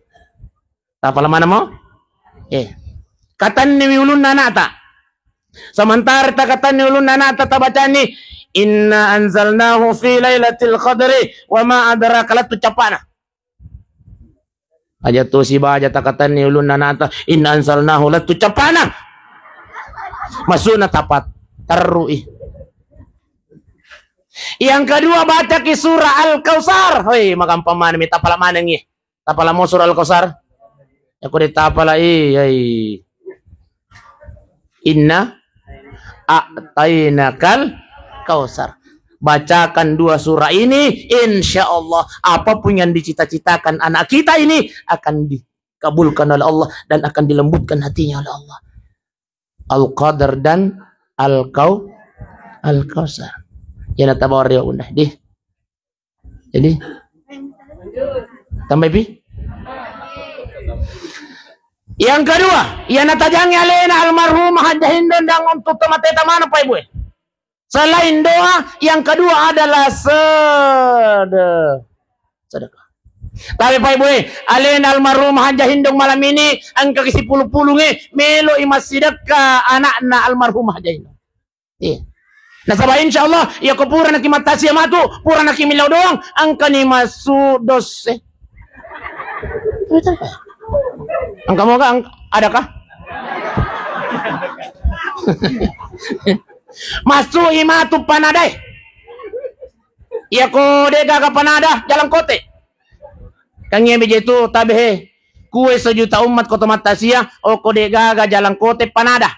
Apa lama nama? Eh. Katenniwi ulunna anakta. Sementara takatenni ulunna anakta tabacani, "Inna anzalnahu fi lailatil qadri wa ma adraka," lettu cappana. Aja tu sibaja takatenni ulunna anakta, "Inna anzalnahu," lettu cappana. Masukna tapat terrui. Yang kedua, baca ki surah Al-Kautsar. Hoi, magampang mana mi tapala manengi. Tapala mo surah Al-Kautsar. Ya kode tapala i, ai. Inna a'tainakal kautsar. Bacakan dua surah ini, insya Allah apapun yang dicita-citakan anak kita ini akan dikabulkan oleh Allah dan akan dilembutkan hatinya oleh Allah. Al-Qadar dan Al-Kau Al-Kautsar. Ya nata bawa rewa bunda. Di. Jadi, tambah pi? Yang kedua, iya natajangi alena almarhumah Hajjah Hindun dan untuk tomate tamana, Pak Ibu. Selain doa, yang kedua adalah sede-, sedekah. Tapi Pak Ibu, alena almarhumah Hajjah Hindun malam ini engka ki sipulu-pulunge melo i massidekka anakna almarhumah Hajjah Hindun. Iya. Nasaba insya Allah, iya ko pura naki mattasia matu, pura naki millau doang, engkani massu dosse. Engka moga, engka, adakah? Massu i matu panadae. Iya ko de gaga panada, jalan kote. Kangnge beje tu tabe he. Kue sejuta umat ko to mattasia, o ko de gaga jalan kote panada.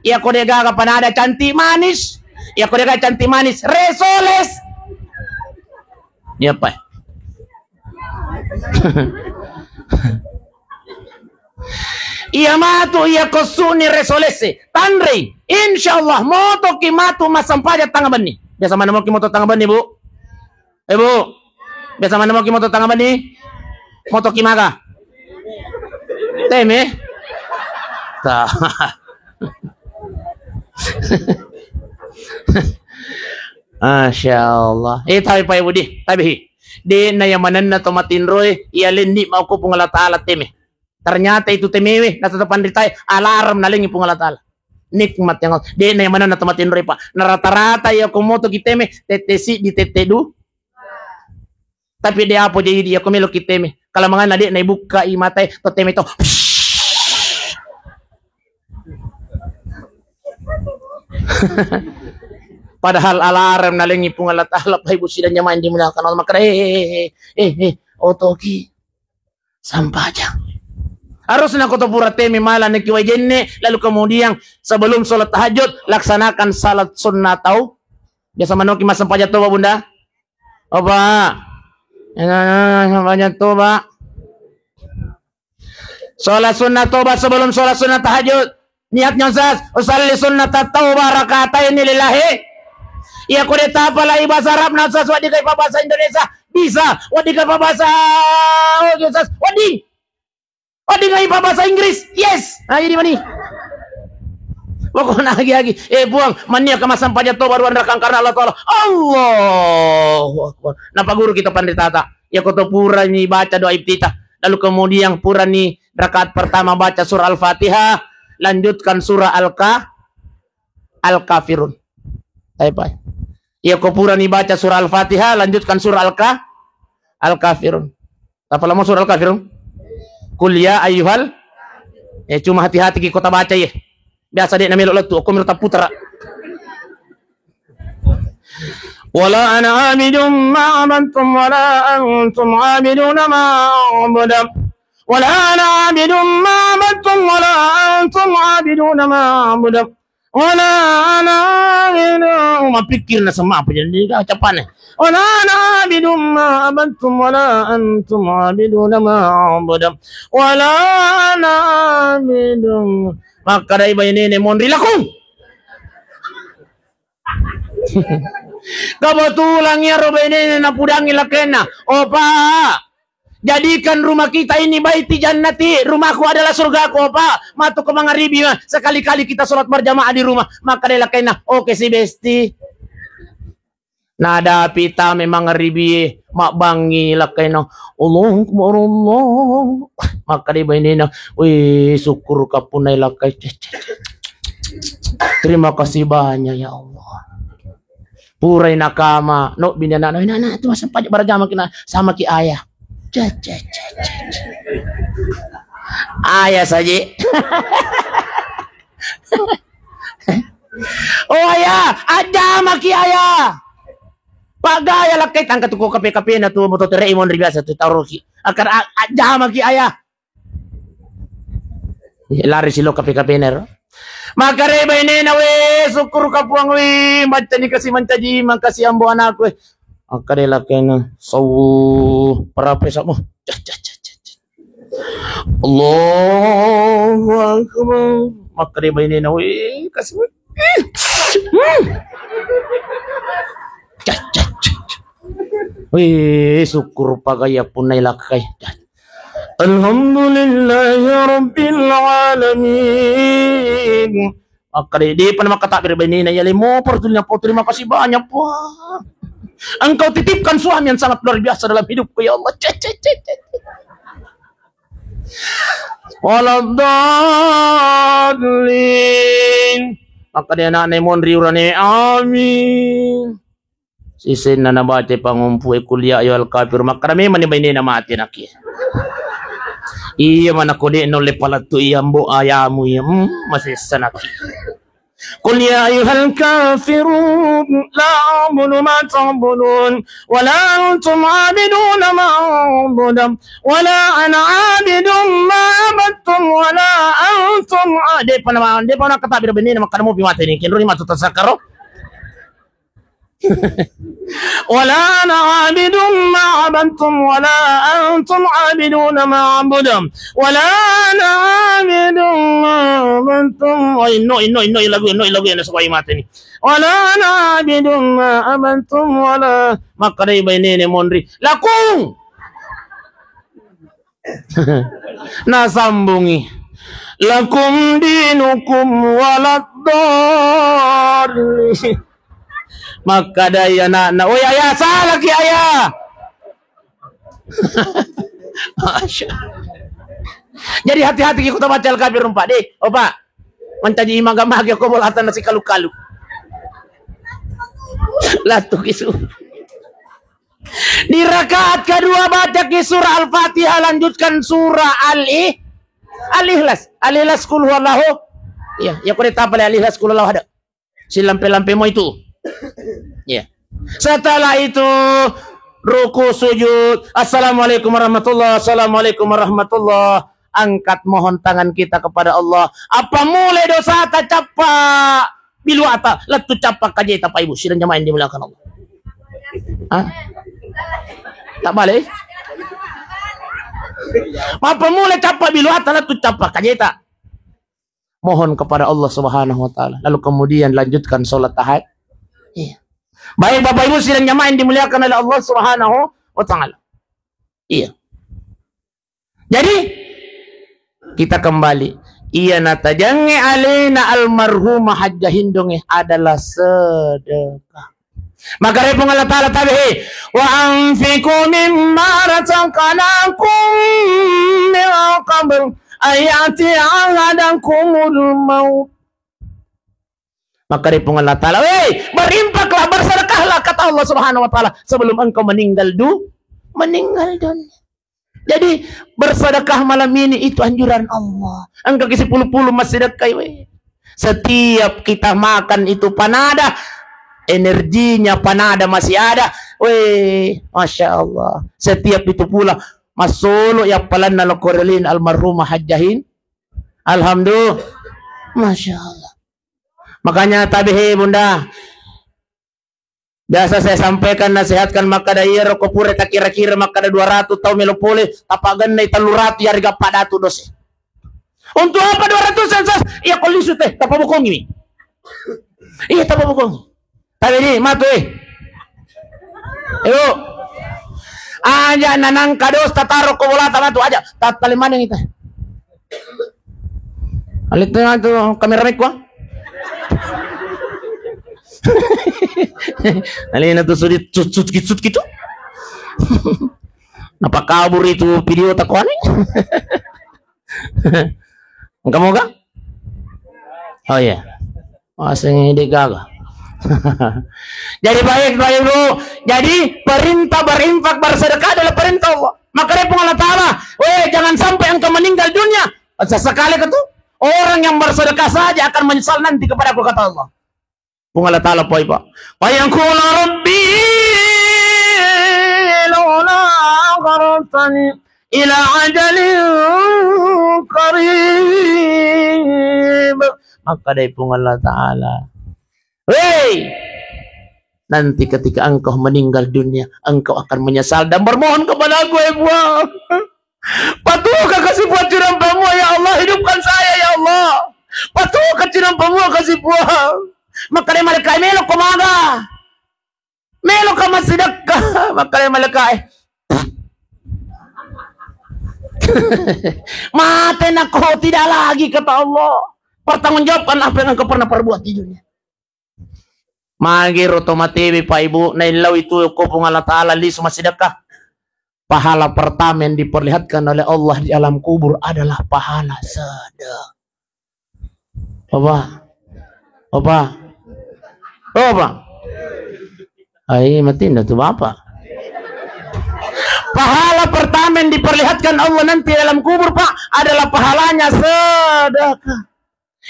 Iya ko de gaga panada cantik manis. Iya ko de gaga cantik manis, resoles. Iya, Pak. Iya matu, iya ko suni resolese. Tanrei. Insya Allah, motoki matu massampaja tanga benni. Biasa mana moki moto tanga benni, Bu? Eh, Bu, biasa mana moki moto tanga benni? Motoki maga? Teme? Ta. Masya Allah. Eh, tapi Pak Ibu di, tapi hi. De na yang manenna to matinroe, iya lendi mauko Puang Allah Ta'ala teme. Ternyata itu temewe, nasaba panritae, alarm nalengi Puang Allah Ta'ala. Nikmat yang de na yang manenna to matinroe, Pak. Na rata-rata iya ko moto ki teme, tette siddi, tette du. Tapi de apa jadi iya ko melo ki teme. Kalau mangana de na ibukka i matae, to teme to. Padahal alarm nalengi Puang Allah Ta'ala, Pak Ibu sidang jamaah yang dimuliakan Allah. Maka, eh, eh, eh, eh, eh, otoki. Sampajang. Harusna ko to pura temi mala niki wai jenne, lalu kemudian sebelum sholat tahajud laksanakan salat sunnah tau. Biasa manoki massempajang toba, Bunda? Opa. Massempajang toba. Sholat sunnah toba sebelum sholat sunnah tahajud. Niatnya, Ustaz, usalli sunnah tauba rakataini lillahi. Iya, ko de tapalai bahasa Arabna, Ustaz, wedding kai bahasa Indonesia? Bisa. Wedding kai bahasa, oh, Ustaz, wedding. Wedding kai bahasa Inggris? Yes. Nah, jadi mani. Pokokna agi-agi. Eh, Puang, mania ka massempajang toba ruang rakang karena Allah Ta'ala. Allahu Akbar. Napa guru kita panditata? Ya, ko to purani baca doa iftitah. Lalu kemudian purani rakaat pertama baca surah Al-Fatihah, lanjutkan surah Al-Ka-, Al-Kafirun. Baik, baik. Ya, ko purani baca surah Al-Fatihah, lanjutkan surah Al-Ka-, Al-Kafirun. Apa lama surah Al-Kafirun? Qul ya ayyuhal. Eh, cuma hati-hati ki ko ta baca, ye. Biasa de' na melo lettu, ko miro taputara. Wala ana abidum ma abattum wala antum abiduna ma a'budu. Wala ana abidum ma abattum wala antum abiduna ma a'budu. Wala ana abidum. Mappikir na semma apa jadi ka capane. Wala ana abidum ma abattum wala antum abiduna ma a'budu. Wala ana abidum. Makkadai bainene monri lakung. Kebetulan iyaro bainene napudangi lakkainna. Opa, jadikan rumah kita ini baiti jannati, rumahku adalah surgaku, Opa. Matu ko mangaribi, ma. Sekali-kali kita sholat berjamaah di rumah. Makkadai lakkainna, oke si besti. Nadapi tama mangaribie, mabbangi lakkainna, Allahu Akbar, Allah. Makkadai bainena, wih, syukur kapunai lakkai. Terima kasih banyak ya Allah. Purai nakama, no bini anak, no anak tu masa pajak berjamaah kena sama ki ayah. Cek, cek, cek, cek, cek. Ayah saja. Oh, ayah, ajamaki ayah. Paggaya lakkai tangka tu ko kape-kapena tu moto tere monri biasa tu taroki. Akar a-, ajamaki ayah. Lari silo kape-kapena ro. Makkadai bainena, we, syukur ka Puang, we, maccani kasi mancaji, makasi ambo anakku, we. Makkadai lakkainna, sawu, parape samu. Cah, cah, cah, cah, cah. Allahu Akbar. Makkadai bainena, we, kasi, we. Hmm. Cah, cah, cah, cah. We, syukur pagaya punai lakkai. Alhamdulillahi rabbil alamin. Makkadai, depa na makkatakbir bainena, ya lemo, terima kasih banyak, Puang. Engkau titipkan suami yang sangat luar biasa dalam hidupku, ya Allah. Cek, cek, cek, cek. Waladdallin. Makkadai anakna monri urane, amin. Sisenna nabaca pangompu e kuliah ayo al-kafir, makkada memang ni bainena mati anaknya. Iya mana kode nolle palettu iya mbo ayamu iya, hmm, masessa naki. Qul ya ayyuhal kafirun, la a'budu ma ta'budun, wa la antum abiduna ma a'budu, wa la ana abidun ma abattum, wa la antum a-, depa na, depa na kata bira benina makkada mopi mate ni, kenroni matu tasakaro. Wala ana abidun ma abattum, wala antum abiduna ma a'budu, wala ana abidun ma abattum. Oh, inno, inno, inno, lagu, inno, lagu, inno, supaya mate ni. Wala ana abidun ma abattum, wala. Makkadai bainene monri. Lakung. Nasambungi, "Lakum dinukum waladdallin." Makkadai anakna, "Oi, ayah, salaki, ayah." Masya. Jadi hati-hati ki kota baca Al-Kafirun, Pak. Deh, oh, Pak. Mancaji maga-magi ko bolatan nasi kalu-kalu. Latu kisu. Di rakaat kedua baca ki surah Al-Fatihah, lanjutkan surah Al-I-, Al-Ikhlas. Al-Ikhlas, Qul Huwallahu. Iya, ya, kode tapale Al-Ikhlas, Qul Huwallahu Ahad. Silampe-lampe mo itu. Iya. Setelah itu, ruku, sujud. Assalamualaikum warahmatullah, assalamualaikum warahmatullah. angkat mohon tangan kita kepada Allah. Apa mulai dosa ta cappa biluata, lettu cappa kajeta, Pak Ibu, sidang jamaah yang dimuliakan Allah. Hah? Tak balik? Apa mulai cappa biluata, lettu cappa kajeta. Mohon kepada Allah Subhanahu wa Ta'ala. Lalu kemudian lanjutkan sholat tahajud. Iya. Baik, Bapak Ibu sidang jamaah yang dimuliakan oleh Allah Subhanahu wa Ta'ala. Iya. Jadi, kita kembali. Iya, natajangnge alena almarhumah Hajjah Hindongnge adalah sedekah. Maka Puang Allah Ta'ala tabe, he, "Wa anfiqu mimma razaqnakum min qabl an ya'tiya ahadakumul maut." Maka Puang Allah Ta'ala, "Wei, berinfaklah, bersedekahlah," kata Allah Subhanahu wa Ta'ala, "sebelum engkau meninggal du-, meninggal dunia." Jadi, bersedekah malam ini itu anjuran Allah. Engka ki sepuluh-puluh masih dekat, weh. Setiap kita makan itu panada, energinya panada masih ada. Weh, Masya Allah. Setiap itu pula, masolo ya palanna lokorelin almarhumah Hajjahin. Alhamdulillah. Masya Allah. Makanya tabe, he, Bunda. Biasa saya sampaikan, nasihatkan, makkada iyaro ko pura takira-kira makkada dua ratus tau melo pole, tapagennai tellu ratus, yarega padatu dose. Untuk apa dua ratus sensas? Iya ko lisu teh, tapabokongi. Iya, tapabokongi. Tapi ini matu, eh. Ayo. Aja nanang kados tataro ko bola tamatu aja. Tatali maneng ita. Alita tu kamera mekwa. Alina tu sudit cut cut cut gitu. Napa kabur itu video takuane? Engka moga? Oh iya. Asing ide gaga. Jadi baik, baik, Bu. Jadi perintah berinfak, bersedekah adalah perintah Allah. Maka dia Puang Allah Ta'ala, "Weh, jangan sampai engkau meninggal dunia." Sesekali itu orang yang bersedekah saja akan menyesal nanti kepadaku, kata Allah. Puang Allah Ta'ala poi, Pak. Fayaqulu rabbi laula akhartani ila ajalin qarib. Maka dari Puang Allah Ta'ala, "Hei, nanti ketika engkau meninggal dunia, engkau akan menyesal dan bermohon kepada Aku, ya Puang." Patuka kasi Puang cinampa mua, ya Allah, hidupkan saya, ya Allah. Patuka cinampa mua kasi Puang. Makkada malaikat, "Melo ko maga? Melo ka massidekka?" Makkada malaikat, "Mate nako, tidak lagi," kata Allah. "Pertanggungjawabkan apa yang engkau pernah perbuat di dunia." Magi ro to matewe, Pak Ibu, naillau itu ko Puang Allah Ta'ala lisu massidekka. Pahala pertama yang diperlihatkan oleh Allah di alam kubur adalah pahala sedekah. Apa? Apa? Apa? Ai, matinna tu Bapak. Pahala pertama yang diperlihatkan Allah nanti dalam kubur, Pak, adalah pahalanya sedekah.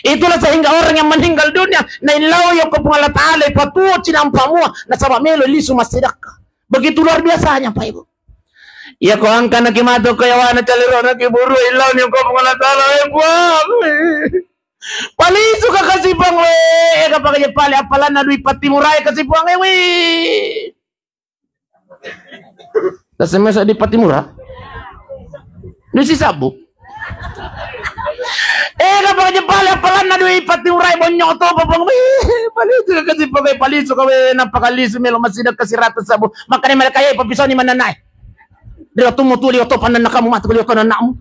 Itulah sehingga orang yang meninggal dunia, naillau yoko Puang Allah Ta'ala, patuo cinampa mua, nasaba melo lisu massidekka. Begitu luar biasanya, Pak Ibu. Iya ko angkana ki matu ko yawana caliro na ki buru illau ni ko Puang Allah Ta'ala, eh, Puang. Palisu ka kasi Puang, we. Eh, kapang aja pale apalanna dui pati murai kasi Puang, eh, we. Tasemesa di Patimura. Di Sisabu. Eh, kapang aja pale apalanna dui Patimura, eh, bonyo to, papang. Wih, palisu ka kasi Puang, eh, palisu ka, we, napakalisu melo massidekka siratu sabu. Makanya mereka, eh, papisau ni mana naik. Dia tuh mau tuh lihat tuh pandan kamu mata lihat tuh anakmu.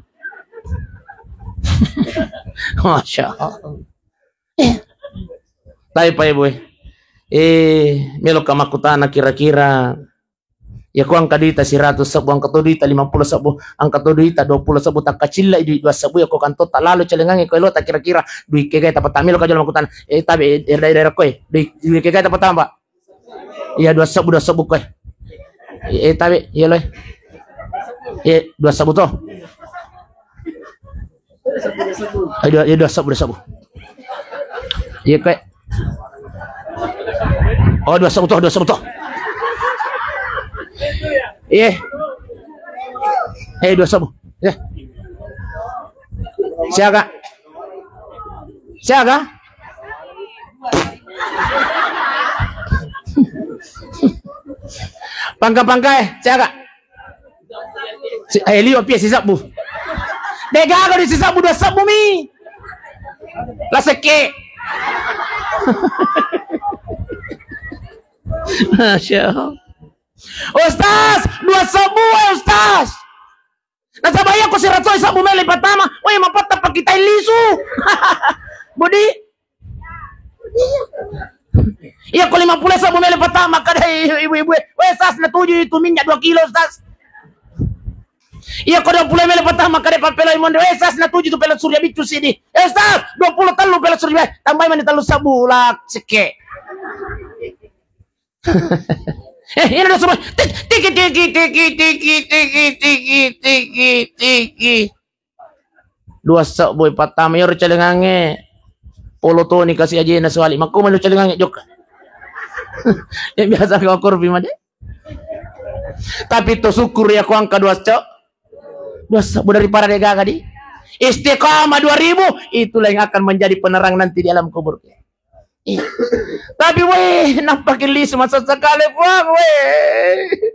Masya Allah. Eh. Tapi Pak Ibu, eh. Eh, melo ka makkutana kira-kira. Ya ku angka duita siratu sebbu, angka to duita lima puluh sebbu, angka to duita dua puluh sebbu, takkacilla i dui dua sebbu, ya ko kanto ta lalo celengangi ko elota kira-kira dui kegai tapatama, melo ka jolo makkutana. Eh, tabe, eh, daerah-daerah koe. Dui, dui kegai tapatama, Pak. Iya, dua sebbu, dua sebbu koe. Eh, tabe, iya loe. Eh, dua sebbu to. Eh, dua, iya, dua sebbu, dua sebbu. Iya, koe. Oh, dua sebbu to, dua sebbu to. Iya. Eh, dua sebbu. Iya. Siaga? Siaga? Pangka-pangka, eh, siaga? Si, eh, liwa pia sisabbu. Degaga di sisabbu, dua sabbu mi. La sekke. Masya Allah. Ustaz, dua sabbu, eh, Ustaz. Nasaba iya ko siratu sabbu mele patama, woi mapatta pakitai lisu. Budi. Iya ko lima puluh sabbu mele patama, kada ibu-ibu. Woi, Sas, natuju itu minyak dua kilo, Sas. Iya ko dua puluh mele patama, kada papelai monde. Woi, Sas, natuju tu pelo surya biccu sidi. Eh, Sas, dua puluh tellu pelo surya. Tambai mani tellu sabbu la sekke. Eh, ini ada semua. Tik, tiki, tiki, tiki, tiki, tiki, tiki, tiki, tiki. Dua sabbu patama, iyaro calengangnge. Polo toni kasi ajena suali. Makko manu calengangnge jokka. Ya biasa ko kurbi made. Tapi to syukur ya ko angka dua sabbu. Dua sabbu daripada degaga di. Istiqamah dua ribu, itulah yang akan menjadi penerang nanti di alam kubur. Iya. Tapi weh, nampaki lisu masa sekali, Puang, weh.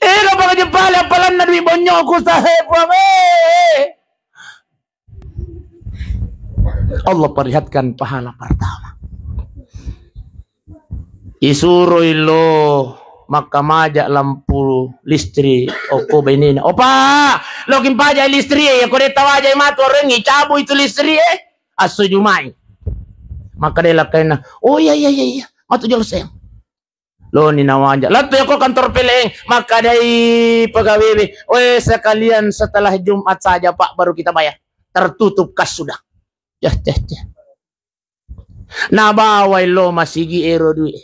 Eh, lo bang jepale apalanna dui bonyoku sahe, Puang, eh. Allah perlihatkan pahala pertama. Isuroi lo makkamaja lampu listrik, okko bainena. Opa, lo kimpaja listrik, ya ko de tawajai matu orengi, cabu itu listrik, eh. Asso jumai. Maka de lakkaina, "Oh iya, iya, iya, iya. Matu jolo, sayang." Loni nawaja. Lattu yako kantor P L N, makkadai pegawai, "Weh, sekalian setelah Jumat saja, Pak, baru kita bayar. Tertutup kas sudah." Ceh, ceh, ceh. Nabawai lo masigi ero dui.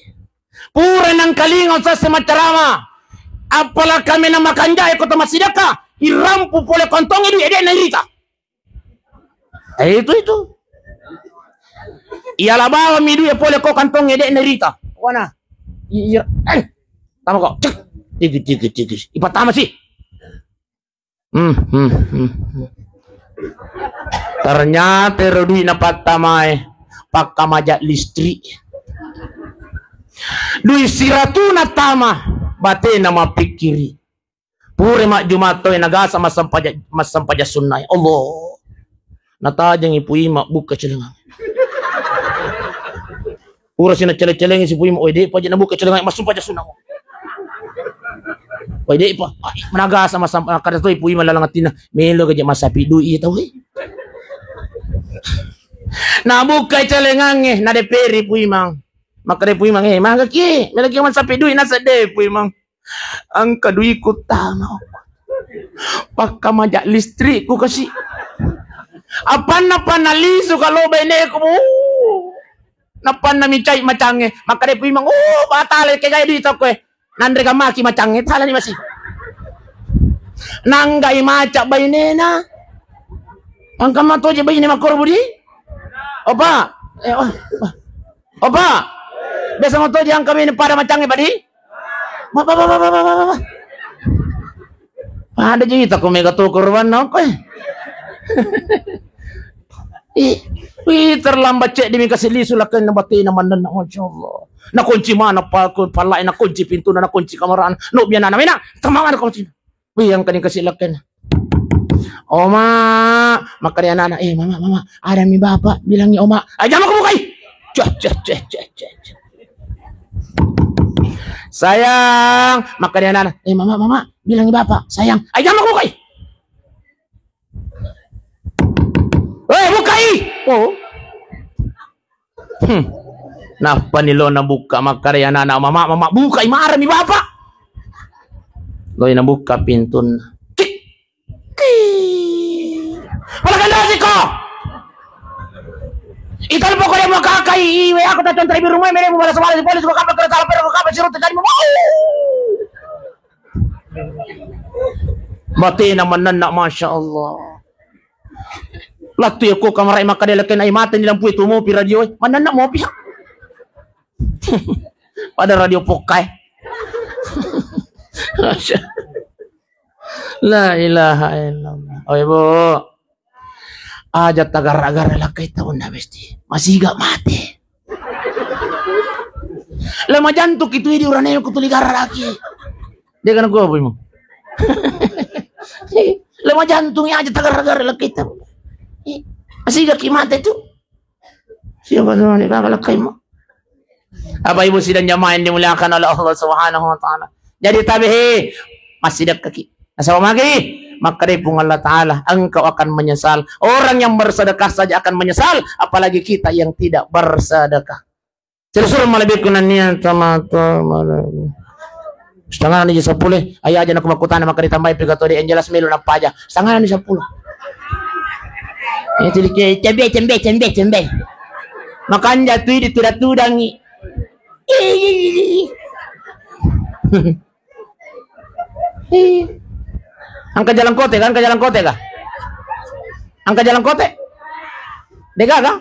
Pura nangkalinga Ustaz maccarama. Apala kami na makanja e kota masidaka, irampu pole kantongi dui, ede na irita. Eh, itu, itu. Iya, la bawa mi duit pole ko kantong ede nerita. Wana. Iya. Eh. Tama ko. Cek. Tigi, tigi, tigi. Ipatama sih. Hmm, hmm, hmm, hmm. Ternyata ero duit napattamae pakkamaja listrik. Duit siratu natama, batena mapikkiri. Pura majjumatta we nagasa massempaja, massempaja sunnae. Allah. Natajengi Puima bukka celengang. Pura sina cele-celengi si Puima, oi, de'pa je nabuka celengang massempaja sunna. Oi, de'pa. Ai, managasa massempa-, kada toi Puima lalang atinna, melo gaje massapi dui iya tau, eh. Nabuka celengange, nadeperi Puimang. Makkada Puimang, eh, maga ki, melo ki massapi dui nasedde Puimang. Engka duiku tama. Pakkamaja listrikku kasi. Apanna panna lisu kalo baineku, bu. Napanna micai macangnge. Makkada Puimang, "Oh, batale kegai duit aku, eh. Nanre gamaki macangnge, talani masi." Nanggai maca bainena. Engka matoje baine makkoro budi. Opa. Eh, oh, oh. Opa. Biasa matoje engka baine pada macangnge padi. Ba, ba, ba. Pada jita ko mega to korban nako, eh. Ih, wih, terlambat cek demi kasih lisu lakkainna batena manenna, masya Allah. Nakunci mana pa-, ko pallai, nakunci pintuna, nakunci kamarana. No bianana mena, tamang ada kunci. Wih, yang kani kasih lakkainna. Oma, makkada anak-anak, "Eh, mama, mama, ada mi bapak, bilangi oma." "Aja mau bukai." Cek, cek, cek, cek, cek, cek. "Sayang," makkada anak-anak, "Eh, mama, mama, bilangi bapak, sayang." "Aja mau bukai." "Eh, bukai." Oh. Hmm. Nappani lo nabuka makkada anak-anak, "Mama, mama, bukai, marah mi bapak." Loi nabuka pintunna. Ki. Ki. Pala kandasiko. Ita pokoknya mau kakai, iwe aku tak contoh ibu rumah, mere mau balas balas polisi, kau kapan kena salah, pero kau kapan sirup tadi mau. Batena manenna, masya Allah. Lattu yako kamarai makkada lakkainna, "Ai, mate ni lampu itu, mopi radio, eh." Manenna mopi. Pada radio pokkai. La ilaha illallah. Oi, Bu. Aja tagarra-garra lakkai taunna besti. Masiga mate. Lama jantung itu di urane ku tuli garra lagi. Dia kena gua boy mu. Lama jantung ya aja tagarra-garra lakkai taunna. Masiga ki mate tu. Siapa tuh ni kagak lakkai mu? Bapak Ibu sidang jamaah yang dimuliakan oleh Allah Subhanahu wa taala. Jadi tabe he, masih dekkaki. Nasaba magi, makkedai Puang Allah Taala, engkau akan menyesal. Orang yang bersedekah saja akan menyesal, apalagi kita yang tidak bersedekah. Terus malebbiku nennia tomatoa. Setengah ni sepuluh, aja aja naku makkutana maka ditambahi piga tode yang jelas melo napaja. Setengah ni sepuluh. Itu dike cembe cembe cembe cembe. Makanja tui dituda-tudangi. Ih. Engka jalangkote kah? Engka jalangkote kah? Engka jalangkote? Degaga?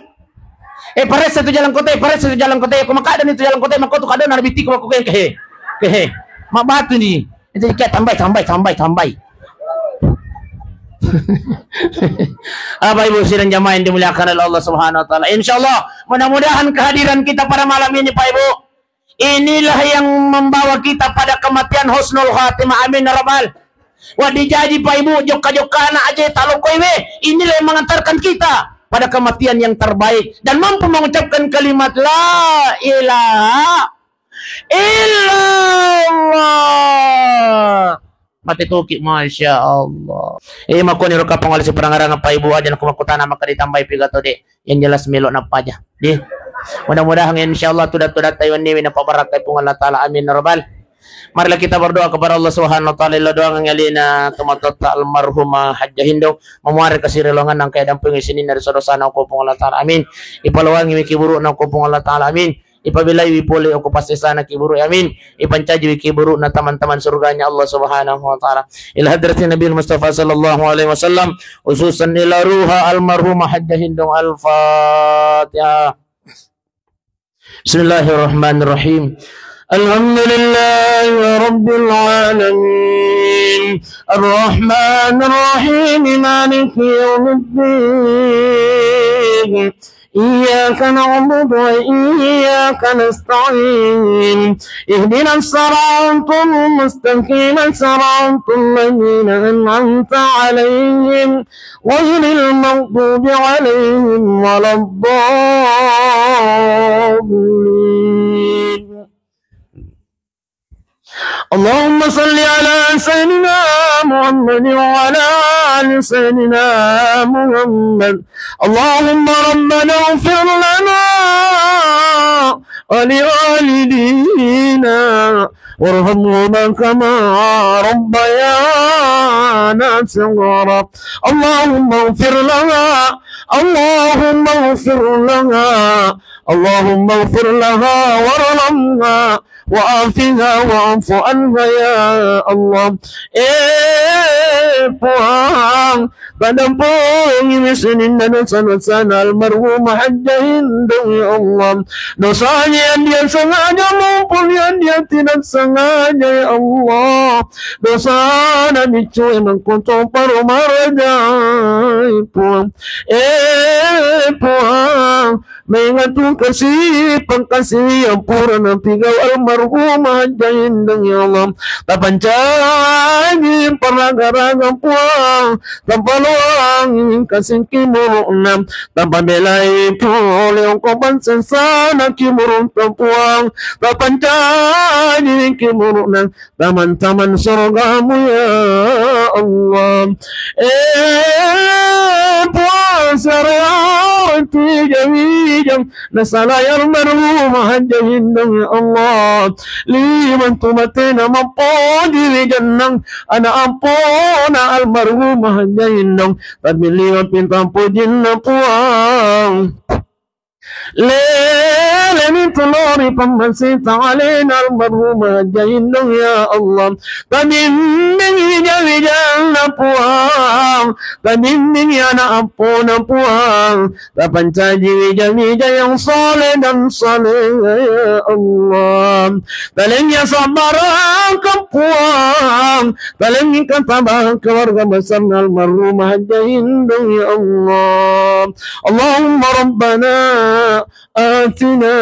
Eh, paressa tu jalangkote, paressa tu jalangkote. Ko makadani tu jalangkote, mako tu kadona nabittiku mako ke he. Ke he. Mabatu ni. Itu kayak tambai, tambai, tambai, tambai. Bapak Ibu sidang jamaah yang dimuliakan oleh Allah Subhanahu wa taala. Insyaallah, mudah-mudahan kehadiran kita pada malam ini, Pak Ibu, inilah yang membawa kita pada kematian husnul khatimah. Amin ya rabbal. Wa dijaji Pak Ibu, jokka-jokkana aja talokoi we. Inilah yang mengantarkan kita pada kematian yang terbaik dan mampu mengucapkan kalimat la ilaha illallah. Mate toki, masya Allah. Eh, makoni ro kapang oleh seperangarangan Pak Ibu aja naku makkutana maka ditambahi piga tode. Yang jelas melo napaja. Di. Mudah-mudahan insyaallah tuda-tuda taiwan niwi napabarakkai Puang Allah Taala. Amin ya rabbal. Marilah kita berdoa kepada Allah Subhanahu wa taala. Ila doangan alina tomatoatta almarhumah Hajjah Hindung. Mamuare kasirelongan nangka dampungi sininna dosa-dosana ko Puang Allah Taala. Amin. Ipalowangi wi kiburu'na ko Puang Allah Taala. Amin. Ipabelaiwi pole okko passesana kiburu, amin. Ipancajiwi kiburu'na taman-taman surganya Allah Subhanahu wa taala. Ila hadratin Nabi Mustafa sallallahu alaihi wasallam, khususan ila ruha almarhumah Hajjah Hindung. Al-Fatihah. Bismillahirrahmanirrahim. Alhamdulillahi rabbil alamin. Arrahmanirrahim. Maliki yaumiddin. إياك نعبد وإياك نستعين. اهدنا الصراط المستقيم، صراط الذين أنعمت عليهم، غير المغضوب عليهم ولا الضالين. اللهم صل على سيدنا محمد وعلى آل سيدنا محمد. اللهم ربنا اغفر لنا ولوالدينا وارحمهما كما ربيانا صغارا. اللهم اغفر لها، اللهم اغفر لها، اللهم اغفر لها وارحمها وعافها واعف عنها يا الله. Eh, Puang, padampungi sininna dosa-dosana almarhumah Hajjah Hindung, ya Allah. Dosanya yang dia sengaja maupun yang dia tidak sengaja, ya Allah. Dosana biccu emang kotor paru marajai, Puang. Eh, Puang, Mengatu kasi pangkasi yang pura napigau almarhumah Hajjah Hindung, ya Allah. Tapancaji paraga-raga Puang, tapaluang kasi kimuru'na, tapabelai pole ongko pansesana kimuru'na Puang, tapancaji kimuru'na, taman-taman surgamu, ya Allah. Eh, puasa rewati jawijang, nasalai almarhumah Hajjah Hindung, ya Allah. Liman tu matena mappoji wijennang, ana ampona almarhumah Hajjah Hindung, tapi liman pinta pojinna Puang. Leleni tulori pammasita alena almarhumah Hajjah Indung, ya Allah. Tabimbing wija-wijanna Puang, tabimbing anak appona Puang, tapancaji wija-wija yang saleh dan saleha, ya Allah. Talengi sabbarang Puang, talengi katabang keluarga besar almarhumah Hajjah Indung, ya Allah. Allahumma rabbana atina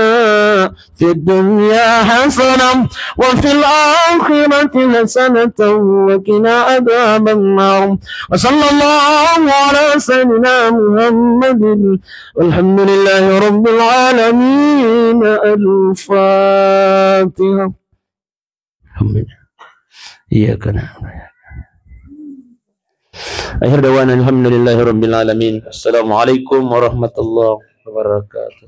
fid dunya hasanah wa fil akhirati hasanatan wa qina adzabannar. Wa sallallahu ala sayyidina Muhammadin walhamdulillahi rabbil alamin. Al-Fatihah. Amin. Iyyaka na'budu. Akhir dawana alhamdulillahi rabbil alamin. Assalamualaikum warahmatullahi wabarakatuh.